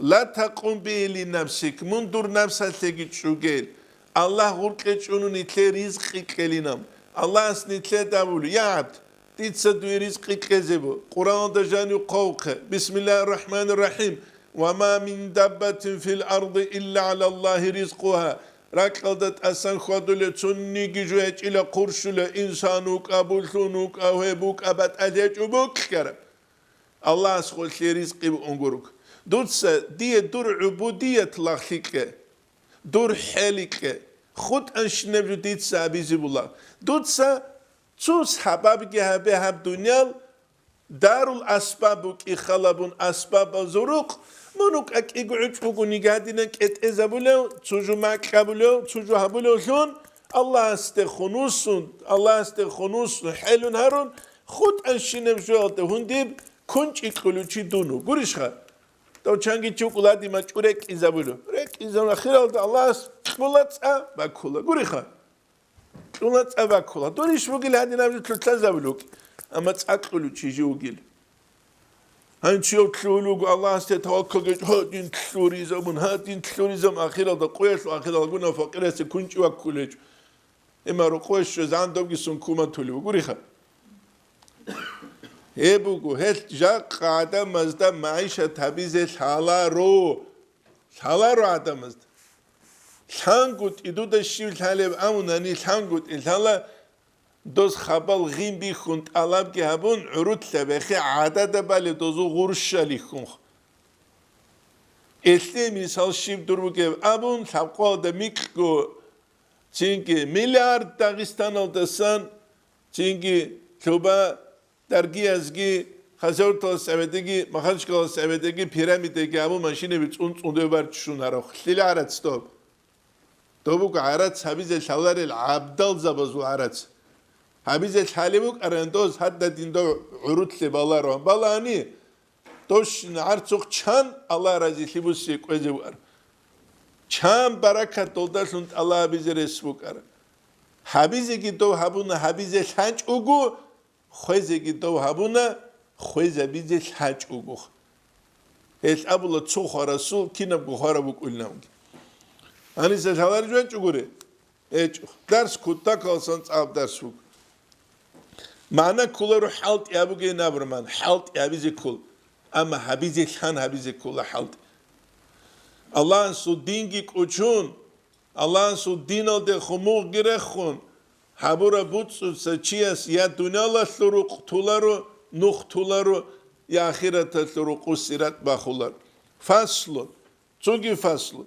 «ла такъум бигьи ли нафсик», мун дур напсалъеги чӀугейил. Аллагь гъуркье чӀунун нилъее ризкъи кьелинаб. Аллагьас нилъеда абули: «Я гӀабд, дица дуе ризкъи кьезе бу». Къуръаналда жанив хъвавухъе: «Бисмиллагьир рахӀманир рахӀим. Ва ма мин даббатин фил арди илла гӀалаллагьи ризкъугьа». Ракьалда тӀасан хьвадулев цониги жо гьечӀила, хъурщула, инсан вукӀа, булъун вукӀа, гьеб букӀа, батӀа гьечӀо букьараб. Аллагьас гъолъие ризкъи буун гург. Дуца дие дур гӀубудият лагълъи кье, дур хӀели кье, хутӀанщинаб жо дица абизе була. Дуца цо сабабги гьабе гьаб дуниял, Дарул асбаб букӀи халабун асбабазул рукъ, мун кӀакӀиго гӀучӀ бугониги гьадинан кӀетӀезабулев, цо жо макьабулев, цо жо гьабулевлъун, Аллагьасде хунусун, Аллагьасде хунусун хӀелун гьарун, хутӀанщинаб жоялда гьундиб кунчӀи кьулев чи дун вуго. Гурищха? Дов чанги чи вукӀула, гьадин мачӀу рекӀизабулев. РекӀизабун ахиралда Аллагьас кьула, цӀа баккула. Гуриха? Кьула, цӀа баккула. Дурищ бугел гьадинаб жо лъазабулев вукӀи. Амма цӀа кьулев чи жив вугел. Гьанчияв лъугьулев вуго Аллагьасде таваккал гьечӀо, гьадин лъуризабун, гьадин лъуризабун, ахиралда къоялъул ахиралгунав факъирасде кунчӀи ваккулев гьечӀо. Гьеб марукъове щвезегӀан добги сункуматулев вугуриха. Гьеб буго, гьелъ жакъа гӀадамазда магӀишат гьабизе лъаларо. Лъаларо гӀадамазда. ЛъангутӀи дуда щив лъалеб абунани, лъангутӀи лъала, дос хабал гъин бихьун, тӀалабги гьабун, гӀурутлъа бехе гӀадада балеб дозул гъурща лихьунха. Элъе мисал щиб дур бугеб абун, лъабкъоялда микьго, цинги миллиард Дагъистаналдасан, цинги лъуба Даргиязги, Хасавюрталас гӀебедеги, Махачкалас гӀебедеги, пирамидаги абун машинаби цӀун-цӀундуе барччун гьарахъ. Лъила гӀарац доб? Доб буго гӀарац гьабизе лъаларел гӀабдалзабазул гӀарац. Гьабизе лъалеб букӀаран доз, гьададин дов гӀурутлъе баларо. Балани, дов щин гӀарцухъ чан Аллагь разилъи буссине кӀвезе вуар. Чан баракат долдалъун тӀалабизе рес букӀар. Гьабизеги дов гьабуна, гьабизе лъачӀого, хвезеги дов гьабуна, хвезабизе лъачӀого. Гьелъ абула цо хварасул кинабго хвараб букӀулин абуги. Гьаниса лъаларищ вачӀугури? ГьечӀо. Дарс кутакалсан цӀаб дарс буго. МагӀна кколаро хӀалтӀи абугейин абурман, хӀалтӀи абизе ккол. Амма гьабизе лъан гьабизе ккола хӀалтӀи. Аллагьасул динги кӀочон, Аллагьасул диналде хумугъги рехун, гьабураб буцӀцӀуца чияс я дуниялалъул рукъ толаро, нух толаро, я ахираталъул рукъу сират бахуларо. Фаслун. Цоги фаслу.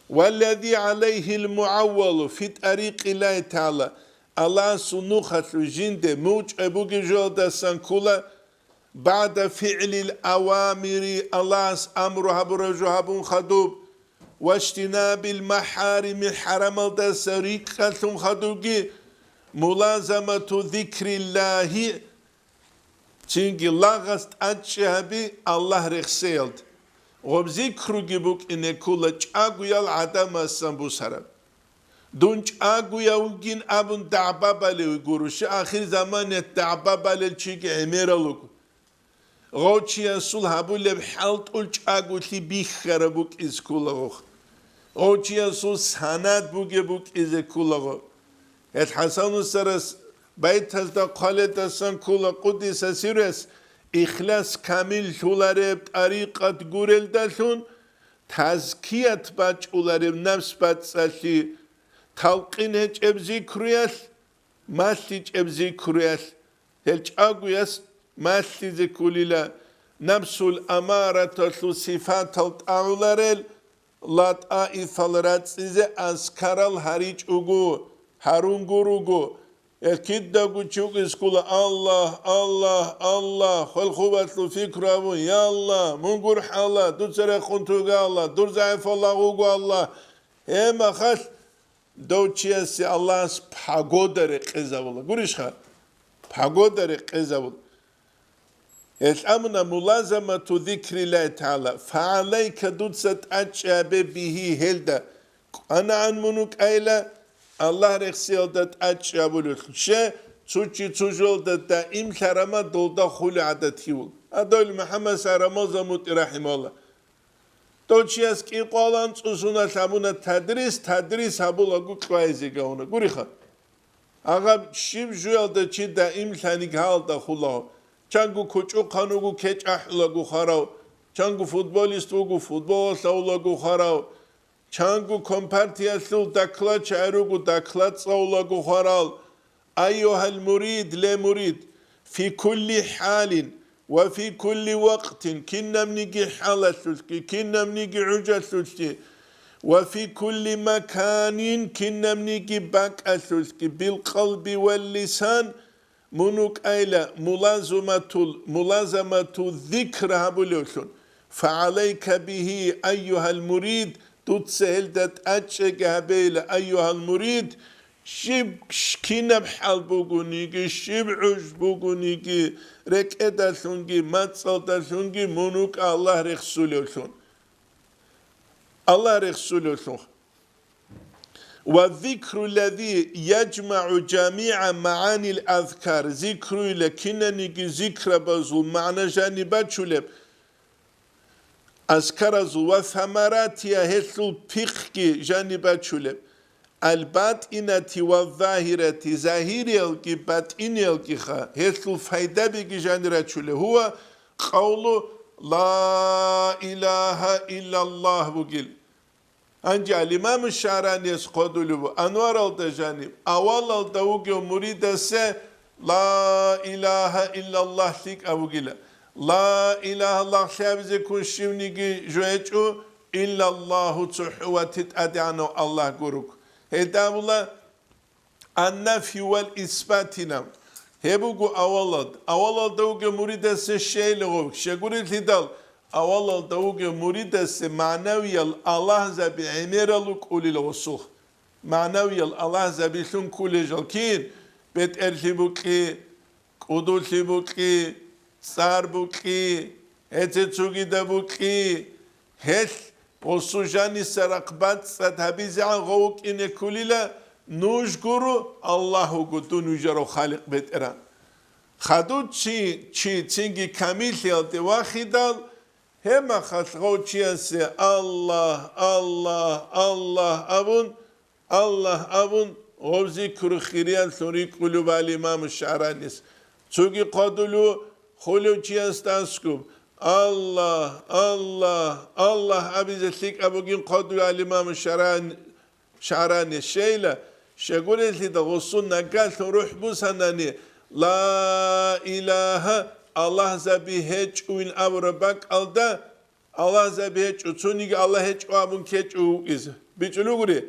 Валлади гӀалайгьил мугӀаввалу фи тӀарикъи Ллагьи тагӀала, Аллагьасул нухалъув жинде мугъчӀвай бугеб жоялдасан ккола, багӀда фигӀлил авамири, Аллагьас амру гьабураб жо гьабун хадуб, важтинабил махӀарими, хӀарамалдаса рикӀкӀалъун хадубги, мулазамату зикриллагьи, Цинги лагъас тӀадчӀи гьаби Аллагь рехсеялда. Гъоб зикруги букӀине ккола чӀагоял гӀадамасан бусараб. Дун чӀагояв вугин абун дагӀба балев гуро, щай ахирзаманиялъ дагӀба балел чиги гӀемерал вуго. Гъов чиясул гьабулеб хӀалтӀул чӀаголъи бихьараб букӀизе ккола гъов. Гъов чиясул санад бугеб букӀизе ккола гъов. Гьел ХӀасан устарас байтазда хъваледасан ккола, къуддиса сирругьу, ихлас камиллъулареб тӀарикъат гурелдалъун, тазкият бачӀулареб напс бацӀцӀалъи, талкъин гьечӀеб зикруялъ, малъичӀеб зикруялъ, гьел чӀагояс малъизе кколила, напсул амараталъул сифатал тӀагӀуларел, латӀаифал рацӀцӀизе азкарал гьаричӀого, гьарун гуруго. Гьел кидаго чи вукӀизе ккола: «Аллагь, Аллагь, Аллагь», хвел-хубалъул пикру гьабун: «Я Аллагь, мун гурхӀала, дуца рехун туге, Аллагь, дур загӀипаллагъ вуго, Аллагь». Гьеб мехалъ дов чиясе Аллагьас пагода рекъезабула. Гурищха? Пагода рекъезабула. Гьелъ абуна: «Мулазамату зикриллагьи тагӀала, фагӀалайка», дуца тӀадчӀи гьабе, «бигьи», гьелда. КӀванагӀан мун вукӀайила, Аллагь рехсиялда тӀадчӀи гьабулелъул. Щай, цо чи цо жоялда даимлъарама, долда хулеб гӀадат гьевул. Гьадав МухӀаммад Рамазан мутӀи рахӀимагьуллагь. Дов чияс кӀикъоялда анцӀго соналъ гьабуна тадрис, тадрис гьабулаго кьвайзе гьавуна. Гуриха. Агъаб щиб жоялда чи даимлъаниг гьалда хулаго. Чанго кучӀухъан вуго кечӀ ахӀулаго хварав, чанго футболист вуго футбол лъавулаго хварав, чанго компартиялъул доклад чагӀи руго доклад цӀалулаго хварал. Айюгьал мурид, ле мурид, фи кулли хӀалин ва фи кулли вакътин, кинабниги хӀалалъулъги, кинабниги гӀужалъулъги, ва фи кулли маканин, кинабниги бакӀалъулъги, билкъалби вал лисан, мун вукӀайла мулазуматул, мулазамату зикр гьабулевлъун. Фагьалайка бигьи, айюгьал мурид, дуца гьелда тӀадчӀеги гьабейла, айюгьал мурид, щиб кинаб хӀал бугониги, щиб гӀуж бугониги, рекӀедалъунги, мацӀалдалъунги мун вукӀа Аллагь рехсулевлъун. Аллагь рехсулевлъун. Ва зикру лази яжмагӀу жамигӀа магӀанил азкар, зикруйла кинаниги зикрабазул магӀна жаниб бачулеб, азкаразул ва самаратия гьелъул пихъги жаниб бачулеб, албатӀинати ва загьирати, загьириялги батӀиниялгиха гьелъул пайдабиги жанир рачулеб, гьува къавлу ла илагьа иллаллагь бугил. Гьанже ал-Имаму ШагӀраниялъ хъодулев ву Анваралда жаниб, авалалда вугев муридасе ла илагьа иллаллагь лъикӀаб бугила. Ла илагьа лагълъи абизе ккун щивниги жо гьечӀо, иллаллагьу цохӀо вати ТӀадегӀанав Аллагь гуруг. Гьелда абула, Ан-нафи вал исбатина. Гьеб буго авалалд. Авалалда вугев муридасе щейила гъов. Щегурелъидал, авалалда вугев муридасе магӀнавиял аллагьзаби гӀемерал рукӀулел гъосулъ. МагӀнавиял аллагьзабилъун кколел жал кин? БетӀерлъи букьи, кӀудулъи букьи, цӀар букьи, гьеце цогидаб букьи, гьелъ гъосул жаниса рахъ бацӀцӀад гьабизегӀан гъов вукӀине кколила, нуж гуро, Аллагь вуго дун вижарав Халикъ БетӀергьан. Хадув чи, чи цинги камиллъиялде вахидал, гьеб махалъ гъов чиясе Аллагь, Аллагь, Аллагь абун, Аллагь абун, гъоб зикру хириялъун рикӀкӀулев вали Имаму ШагӀранис. Цоги хъодулев хулев чиясда аскӀуб, Аллагь, Аллагь, Аллагь абизе лъикӀаб бугин хъодулев вали Имаму ШагӀран-, ШагӀранис. Щейла, щегурелъидал гъосул нагалъун рухӀ бусанани, ла илагьа, аллагьзаби гьечӀовин абураб бакӀалда, Аллагьзаби гьечӀо, цониги Аллагь гьечӀо абун ккечӀо вукӀизе. БичӀчӀулев гури?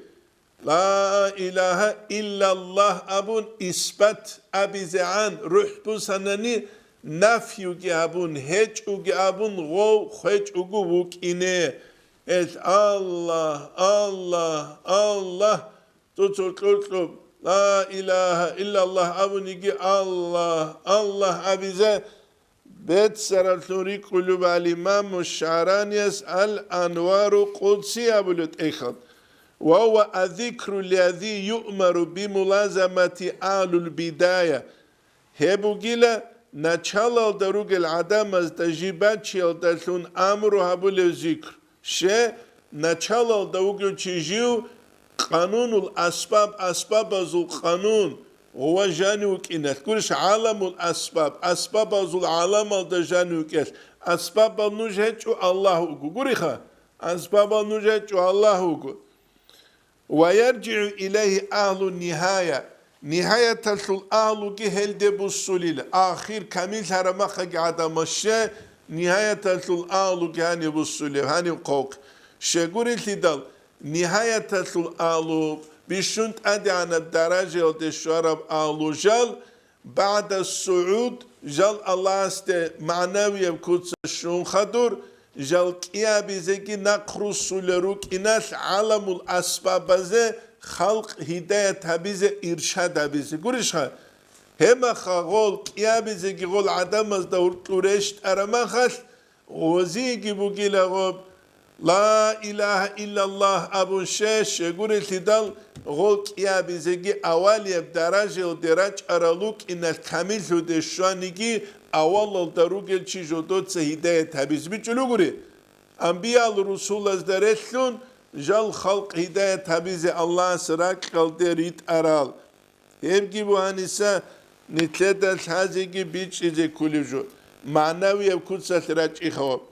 Ла илагьа иллаллагь абун исбат абизегӀан рухӀ бусанани, нафюги абун, гьечӀоги абун, гъов хвечӀого вукӀине. Гьел Аллагь, Аллагь, Аллагь, цо-цо кьо-кьо, ла илагьа иллаллагь абуниги, Аллагь, Аллагь абизе беццараблъун рикӀкӀулев вали Имаму ШагӀранияс Ал-Анвару Къудси абулев тӀехьал. Ва ва азикру лази юъмару бимулазамати агьлул бидая. Гьеб бугила началалда ругел гӀадамазда жиб бачиялдалъун амру гьабулев зикр. Ще, началалда вугев чи жив къанунул асбаб, асбабазул къанун, гъова жанив вукӀиналъ. Гурищ, гӀаламул асбаб, асбабазул гӀаламалда жанив вукӀиналъ. Асбабал нуж гьечӀо, Аллагь вуго. Гуриха, асбабал нуж гьечӀо, Аллагь вуго. Ва яржигӀу илайгьи агьлу нигьая. Нигьаяталъул агьлуги гьелде буссулел, ахир камиллъараб махаги гӀадамал. Ще, нигьаяталъул агьлуги гьаниб буссулев, гьаниб хъвахъ. Щегурелъидал, нигьаяталъул агьлу, бищун тӀадегӀанаб даражаялде щвараб агьлу жал, БагӀда сугӀуд, жал Аллагьасде магӀнавияб куца щун хадур, жал кӀиабизеги нахъ руссулел рукӀиналъ гӀаламул асбабазе халкъ гьидаят гьабизе, иршад гьабизе. Гурищха? Гьебмаха гъол кӀиабизеги гъол гӀадамазда гьуркьу рещтӀараб махалъ, Гъозиги бугила гъоб, ла илагьа иллаллагь абун щай-щай гурелъидал, гъол кӀиабизеги авалияб даражаялде рачӀарал рукӀиналъ камиллъуде щваниги, авалалда ругел чи жодоца гьидаят гьабизе бичӀчӀулев гури. Амбиял-русулазда релълъун, жал халкъ гьидаят гьабизе Аллагьас ракьалде ритӀарал. Гьебги бугьаниса нилъеда лъазеги бичӀчӀизе кколев жо, магӀнавияб куцалъ рачӀи хаваб.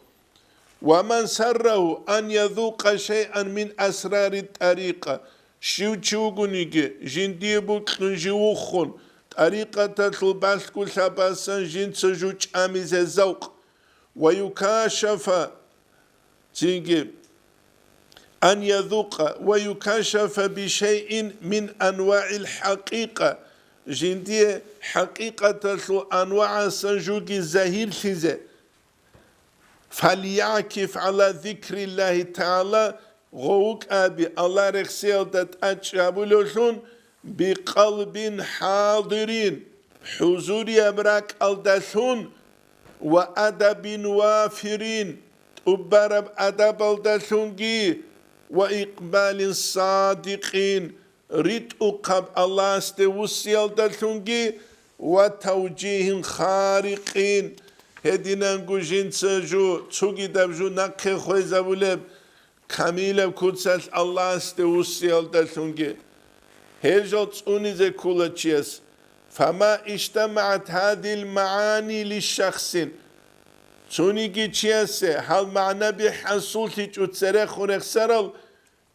«Ва ман саррагьу ан язукъа шайъан мин асрари тӀарикъа», щив чи вугониги, жиндие бокьун жив вуххун, тӀарикъаталъул балъголъабасан жинца жо чӀамизе завкъ, «ва юкашафа», цинги, «ан язукъа ва юкашафа бишайин мин анвагӀил хӀакъикъа», жиндие хӀакъикъаталъул анвагӀасан жуги загьирлъизе. فليعكف على ذكر الله تعالى, гъов вукӀаби Аллагь рехсиялда тӀачӀ гьабулевлъун, بقلب حاضر, хӀузурияб ракӀалдалъун, وأدب وافر, тӀубараб адабалдалъунги, وإقبال صادق, ритӀухъаб Аллагьасде вуссиялдалъунги, وتوجيه خارق, гьединанго жинца жу, цугидаб жу нахъе хвезабулеб камилаб куцалъ Аллагьасде вуссиялдалъунги. Гьел жал цӀунизе ккола чияс. فما اجتمعت هذه المعاني لشخص, цониги чиясе гьал магӀнаби хӀасуллъичӀо церехун рехсарал,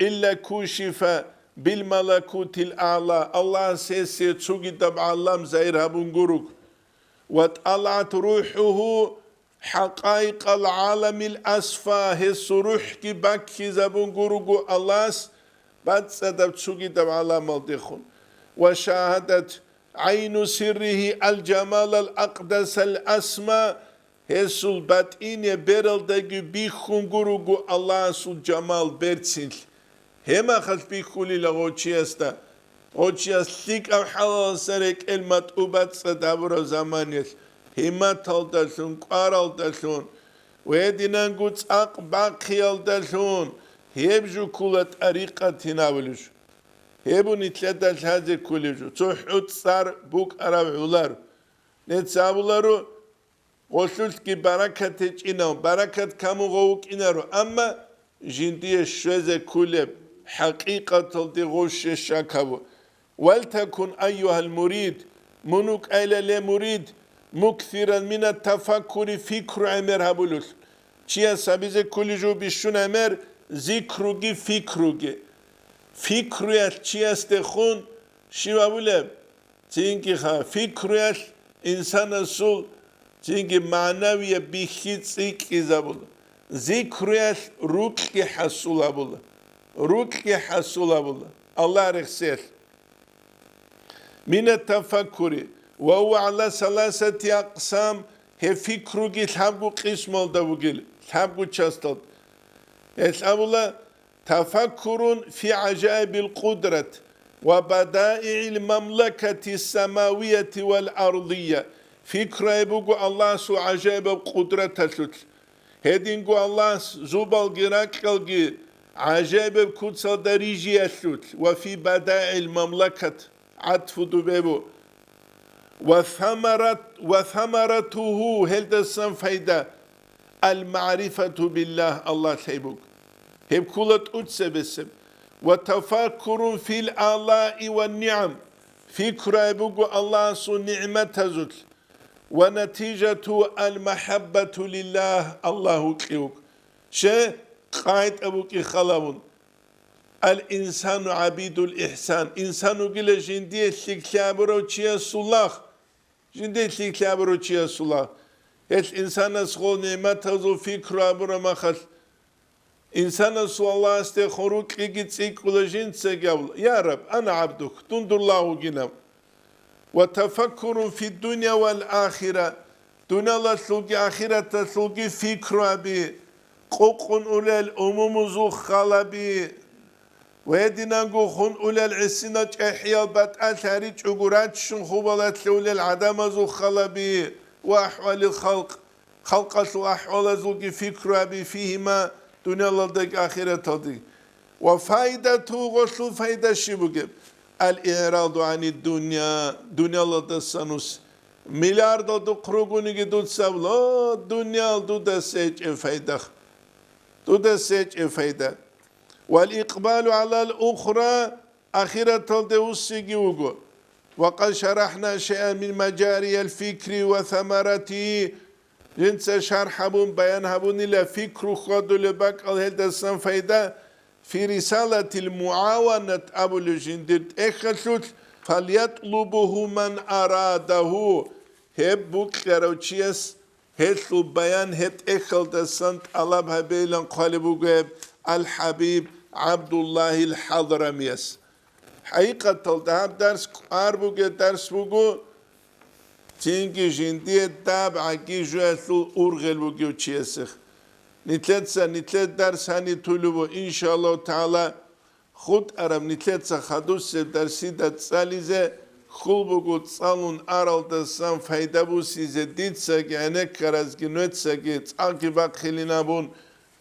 إلا كوشف بالملكوت الأعلى, Аллагьас гьесие цугидаб гӀалам загьир гьабун гуруг. وطلعت روحه حقائق العالم الأصفى, гьесул рухӀги баккизабун гуруго Аллагьас бацӀцӀадаб цугидаб гӀаламалдехун. وشاهدت عين سره الجمال الأقدس الأسمى, гьесул батӀине бералдаги бихьун гуруго Аллагьасул жамал берцинлъ. Гьемахалъ бихьулила гъочиясда, гъочияс лъикӀаб хӀалаласа рекӀел матӀубацӀцӀад гьабураб заманиялъ, гьимматалдалъун, кӀваралдалъун, гьединанго цӀакъ бахъиялдалъун, гьеб жо ккола тӀарикъат гьинабулеб жо. Гьеб нилъеда лъазе кколеб жо, цо хӀуцӀар букӀараб гӀолар. Нецц абуларо, гъолъулъги баракат гьечӀинав, баракат камун гъов вукӀинаро, амма жиндие щвезе кколеб, хӀакъикъаталде гъов щве щак гьабу. ولتكن أيها المريد, мун вукӀайла, ле мурид, مكثرا من التفكر, фикру гӀемер гьабулелъ. Чияс гьабизе кколеб жо бищун гӀемер, зикруги фикруги. Фикруялъ чиясдехун щиб абулеб? Цинги ха, фикруялъ инсанасул цинги магӀнавияб бихьи цӀикӀкӀизабула, зикруялъ рукьги хӀасул гьабула, рукьги хӀасул гьабула, Аллагь рехсеялъ. من التفكر وهو على ثلاثة أقسام, гьеб фикруги лъабго къисмалда бугел, лъабго часталда. Гьелъ абула, تفكر في عجائب القدرة وبدائع المملكة السماوية والأرضية. Фикруяй буго Аллагьасул гӀажаибаб къудраталъулъ. Гьединго Аллагьас зубалги ракьалги гӀажаибаб куцалда рижиялъулъ, وفي بدائع المملكة, гӀатфу дубебу. وثمرت-, وثمرته, гьелдасан пайда, المعرفة بالله, Аллагь лъай буго. Гьеб ккола тӀуцебесеб. وتفكر في الآلاء والنعم, фикруяй буго Аллагьасул нигӀматазулъ. ونتيجته المحبة لله, Аллагь вукьи вуго. Че, къагӀида букӀи халавун. الإنسان عبيد الإحسان. Инсан вугила жиндие лъикӀлъи гьабурав чиясул лагъ. Жиндие лъикӀлъи гьабурав чиясул лагъ. Гьелъ инсанас гъол нигӀматазул фикру гьабураб махалъ, инсанасул Аллагьасде хун рукьиги цӀикӀкӀула жинцаги абула: «Я Раб, ана гӀабдук, дун дур лагъ вугин», аб. وتفكر في الدنيا والآخرة, дуниялалъулги ахираталъулги фикру гьаби, къукъун улел умумузул халаби, ва гьединанго хун улел гӀисинал чӀехӀиял батӀалъи гьаричӀого раччун хубалалъе улел гӀадамазул халаби ва ахӀвалил халкъ, халкъалъул ахӀвалазулги фикру гьаби, фигьима, дуниялалдаги ахираталдаги. Ва файдату, гъолъул файда щиб бугеб? Ал-иъраду гӀани дунья, дуниялалдасан ус. Миллиардал духъ ругониги дуца абула: «О, дуниял дуда сечӀеб файда, дуда сечӀеб файда». Вал икъбалу гӀалал ухра, ахираталде уссиги вуго. Ва къад шарахӀна шайъан мин мажариял фикри ва самаратигьи, жинца шархӀ гьабун, баян гьабунила фикру хьвадулеб бакӀал, гьелдасан файда, фи рисалатил мугӀаванат абулев жиндир тӀехьалъулъ, фальятлубуху ман арадагьу, гьеб букьарав чияс гьелъул баян гьеб тӀехьалдасан тӀалаб гьабейилан хъвалеб буго гьеб Ал-ХӀабиб ГӀабдуллагьил ХӀадрамияс. ХӀакъикъаталда гьаб дарс кӀвар бугеб дарс буго, цинги жиндие даб гӀаги жоялъул ургъел бугев чиясех. Нилъеца нилъер дарс гьаниб тулеб буго, иншааллагьу тагӀала, хутӀараб нилъеца хадусеб дарсида цӀализе хьул буго, цӀалун аралдасан пайда бусизе дицаги, гӀенеккаразги, нуецаги цӀакъги бахъилин абун.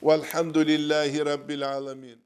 ВалхӀамдулиллагьи раббил гӀаламин.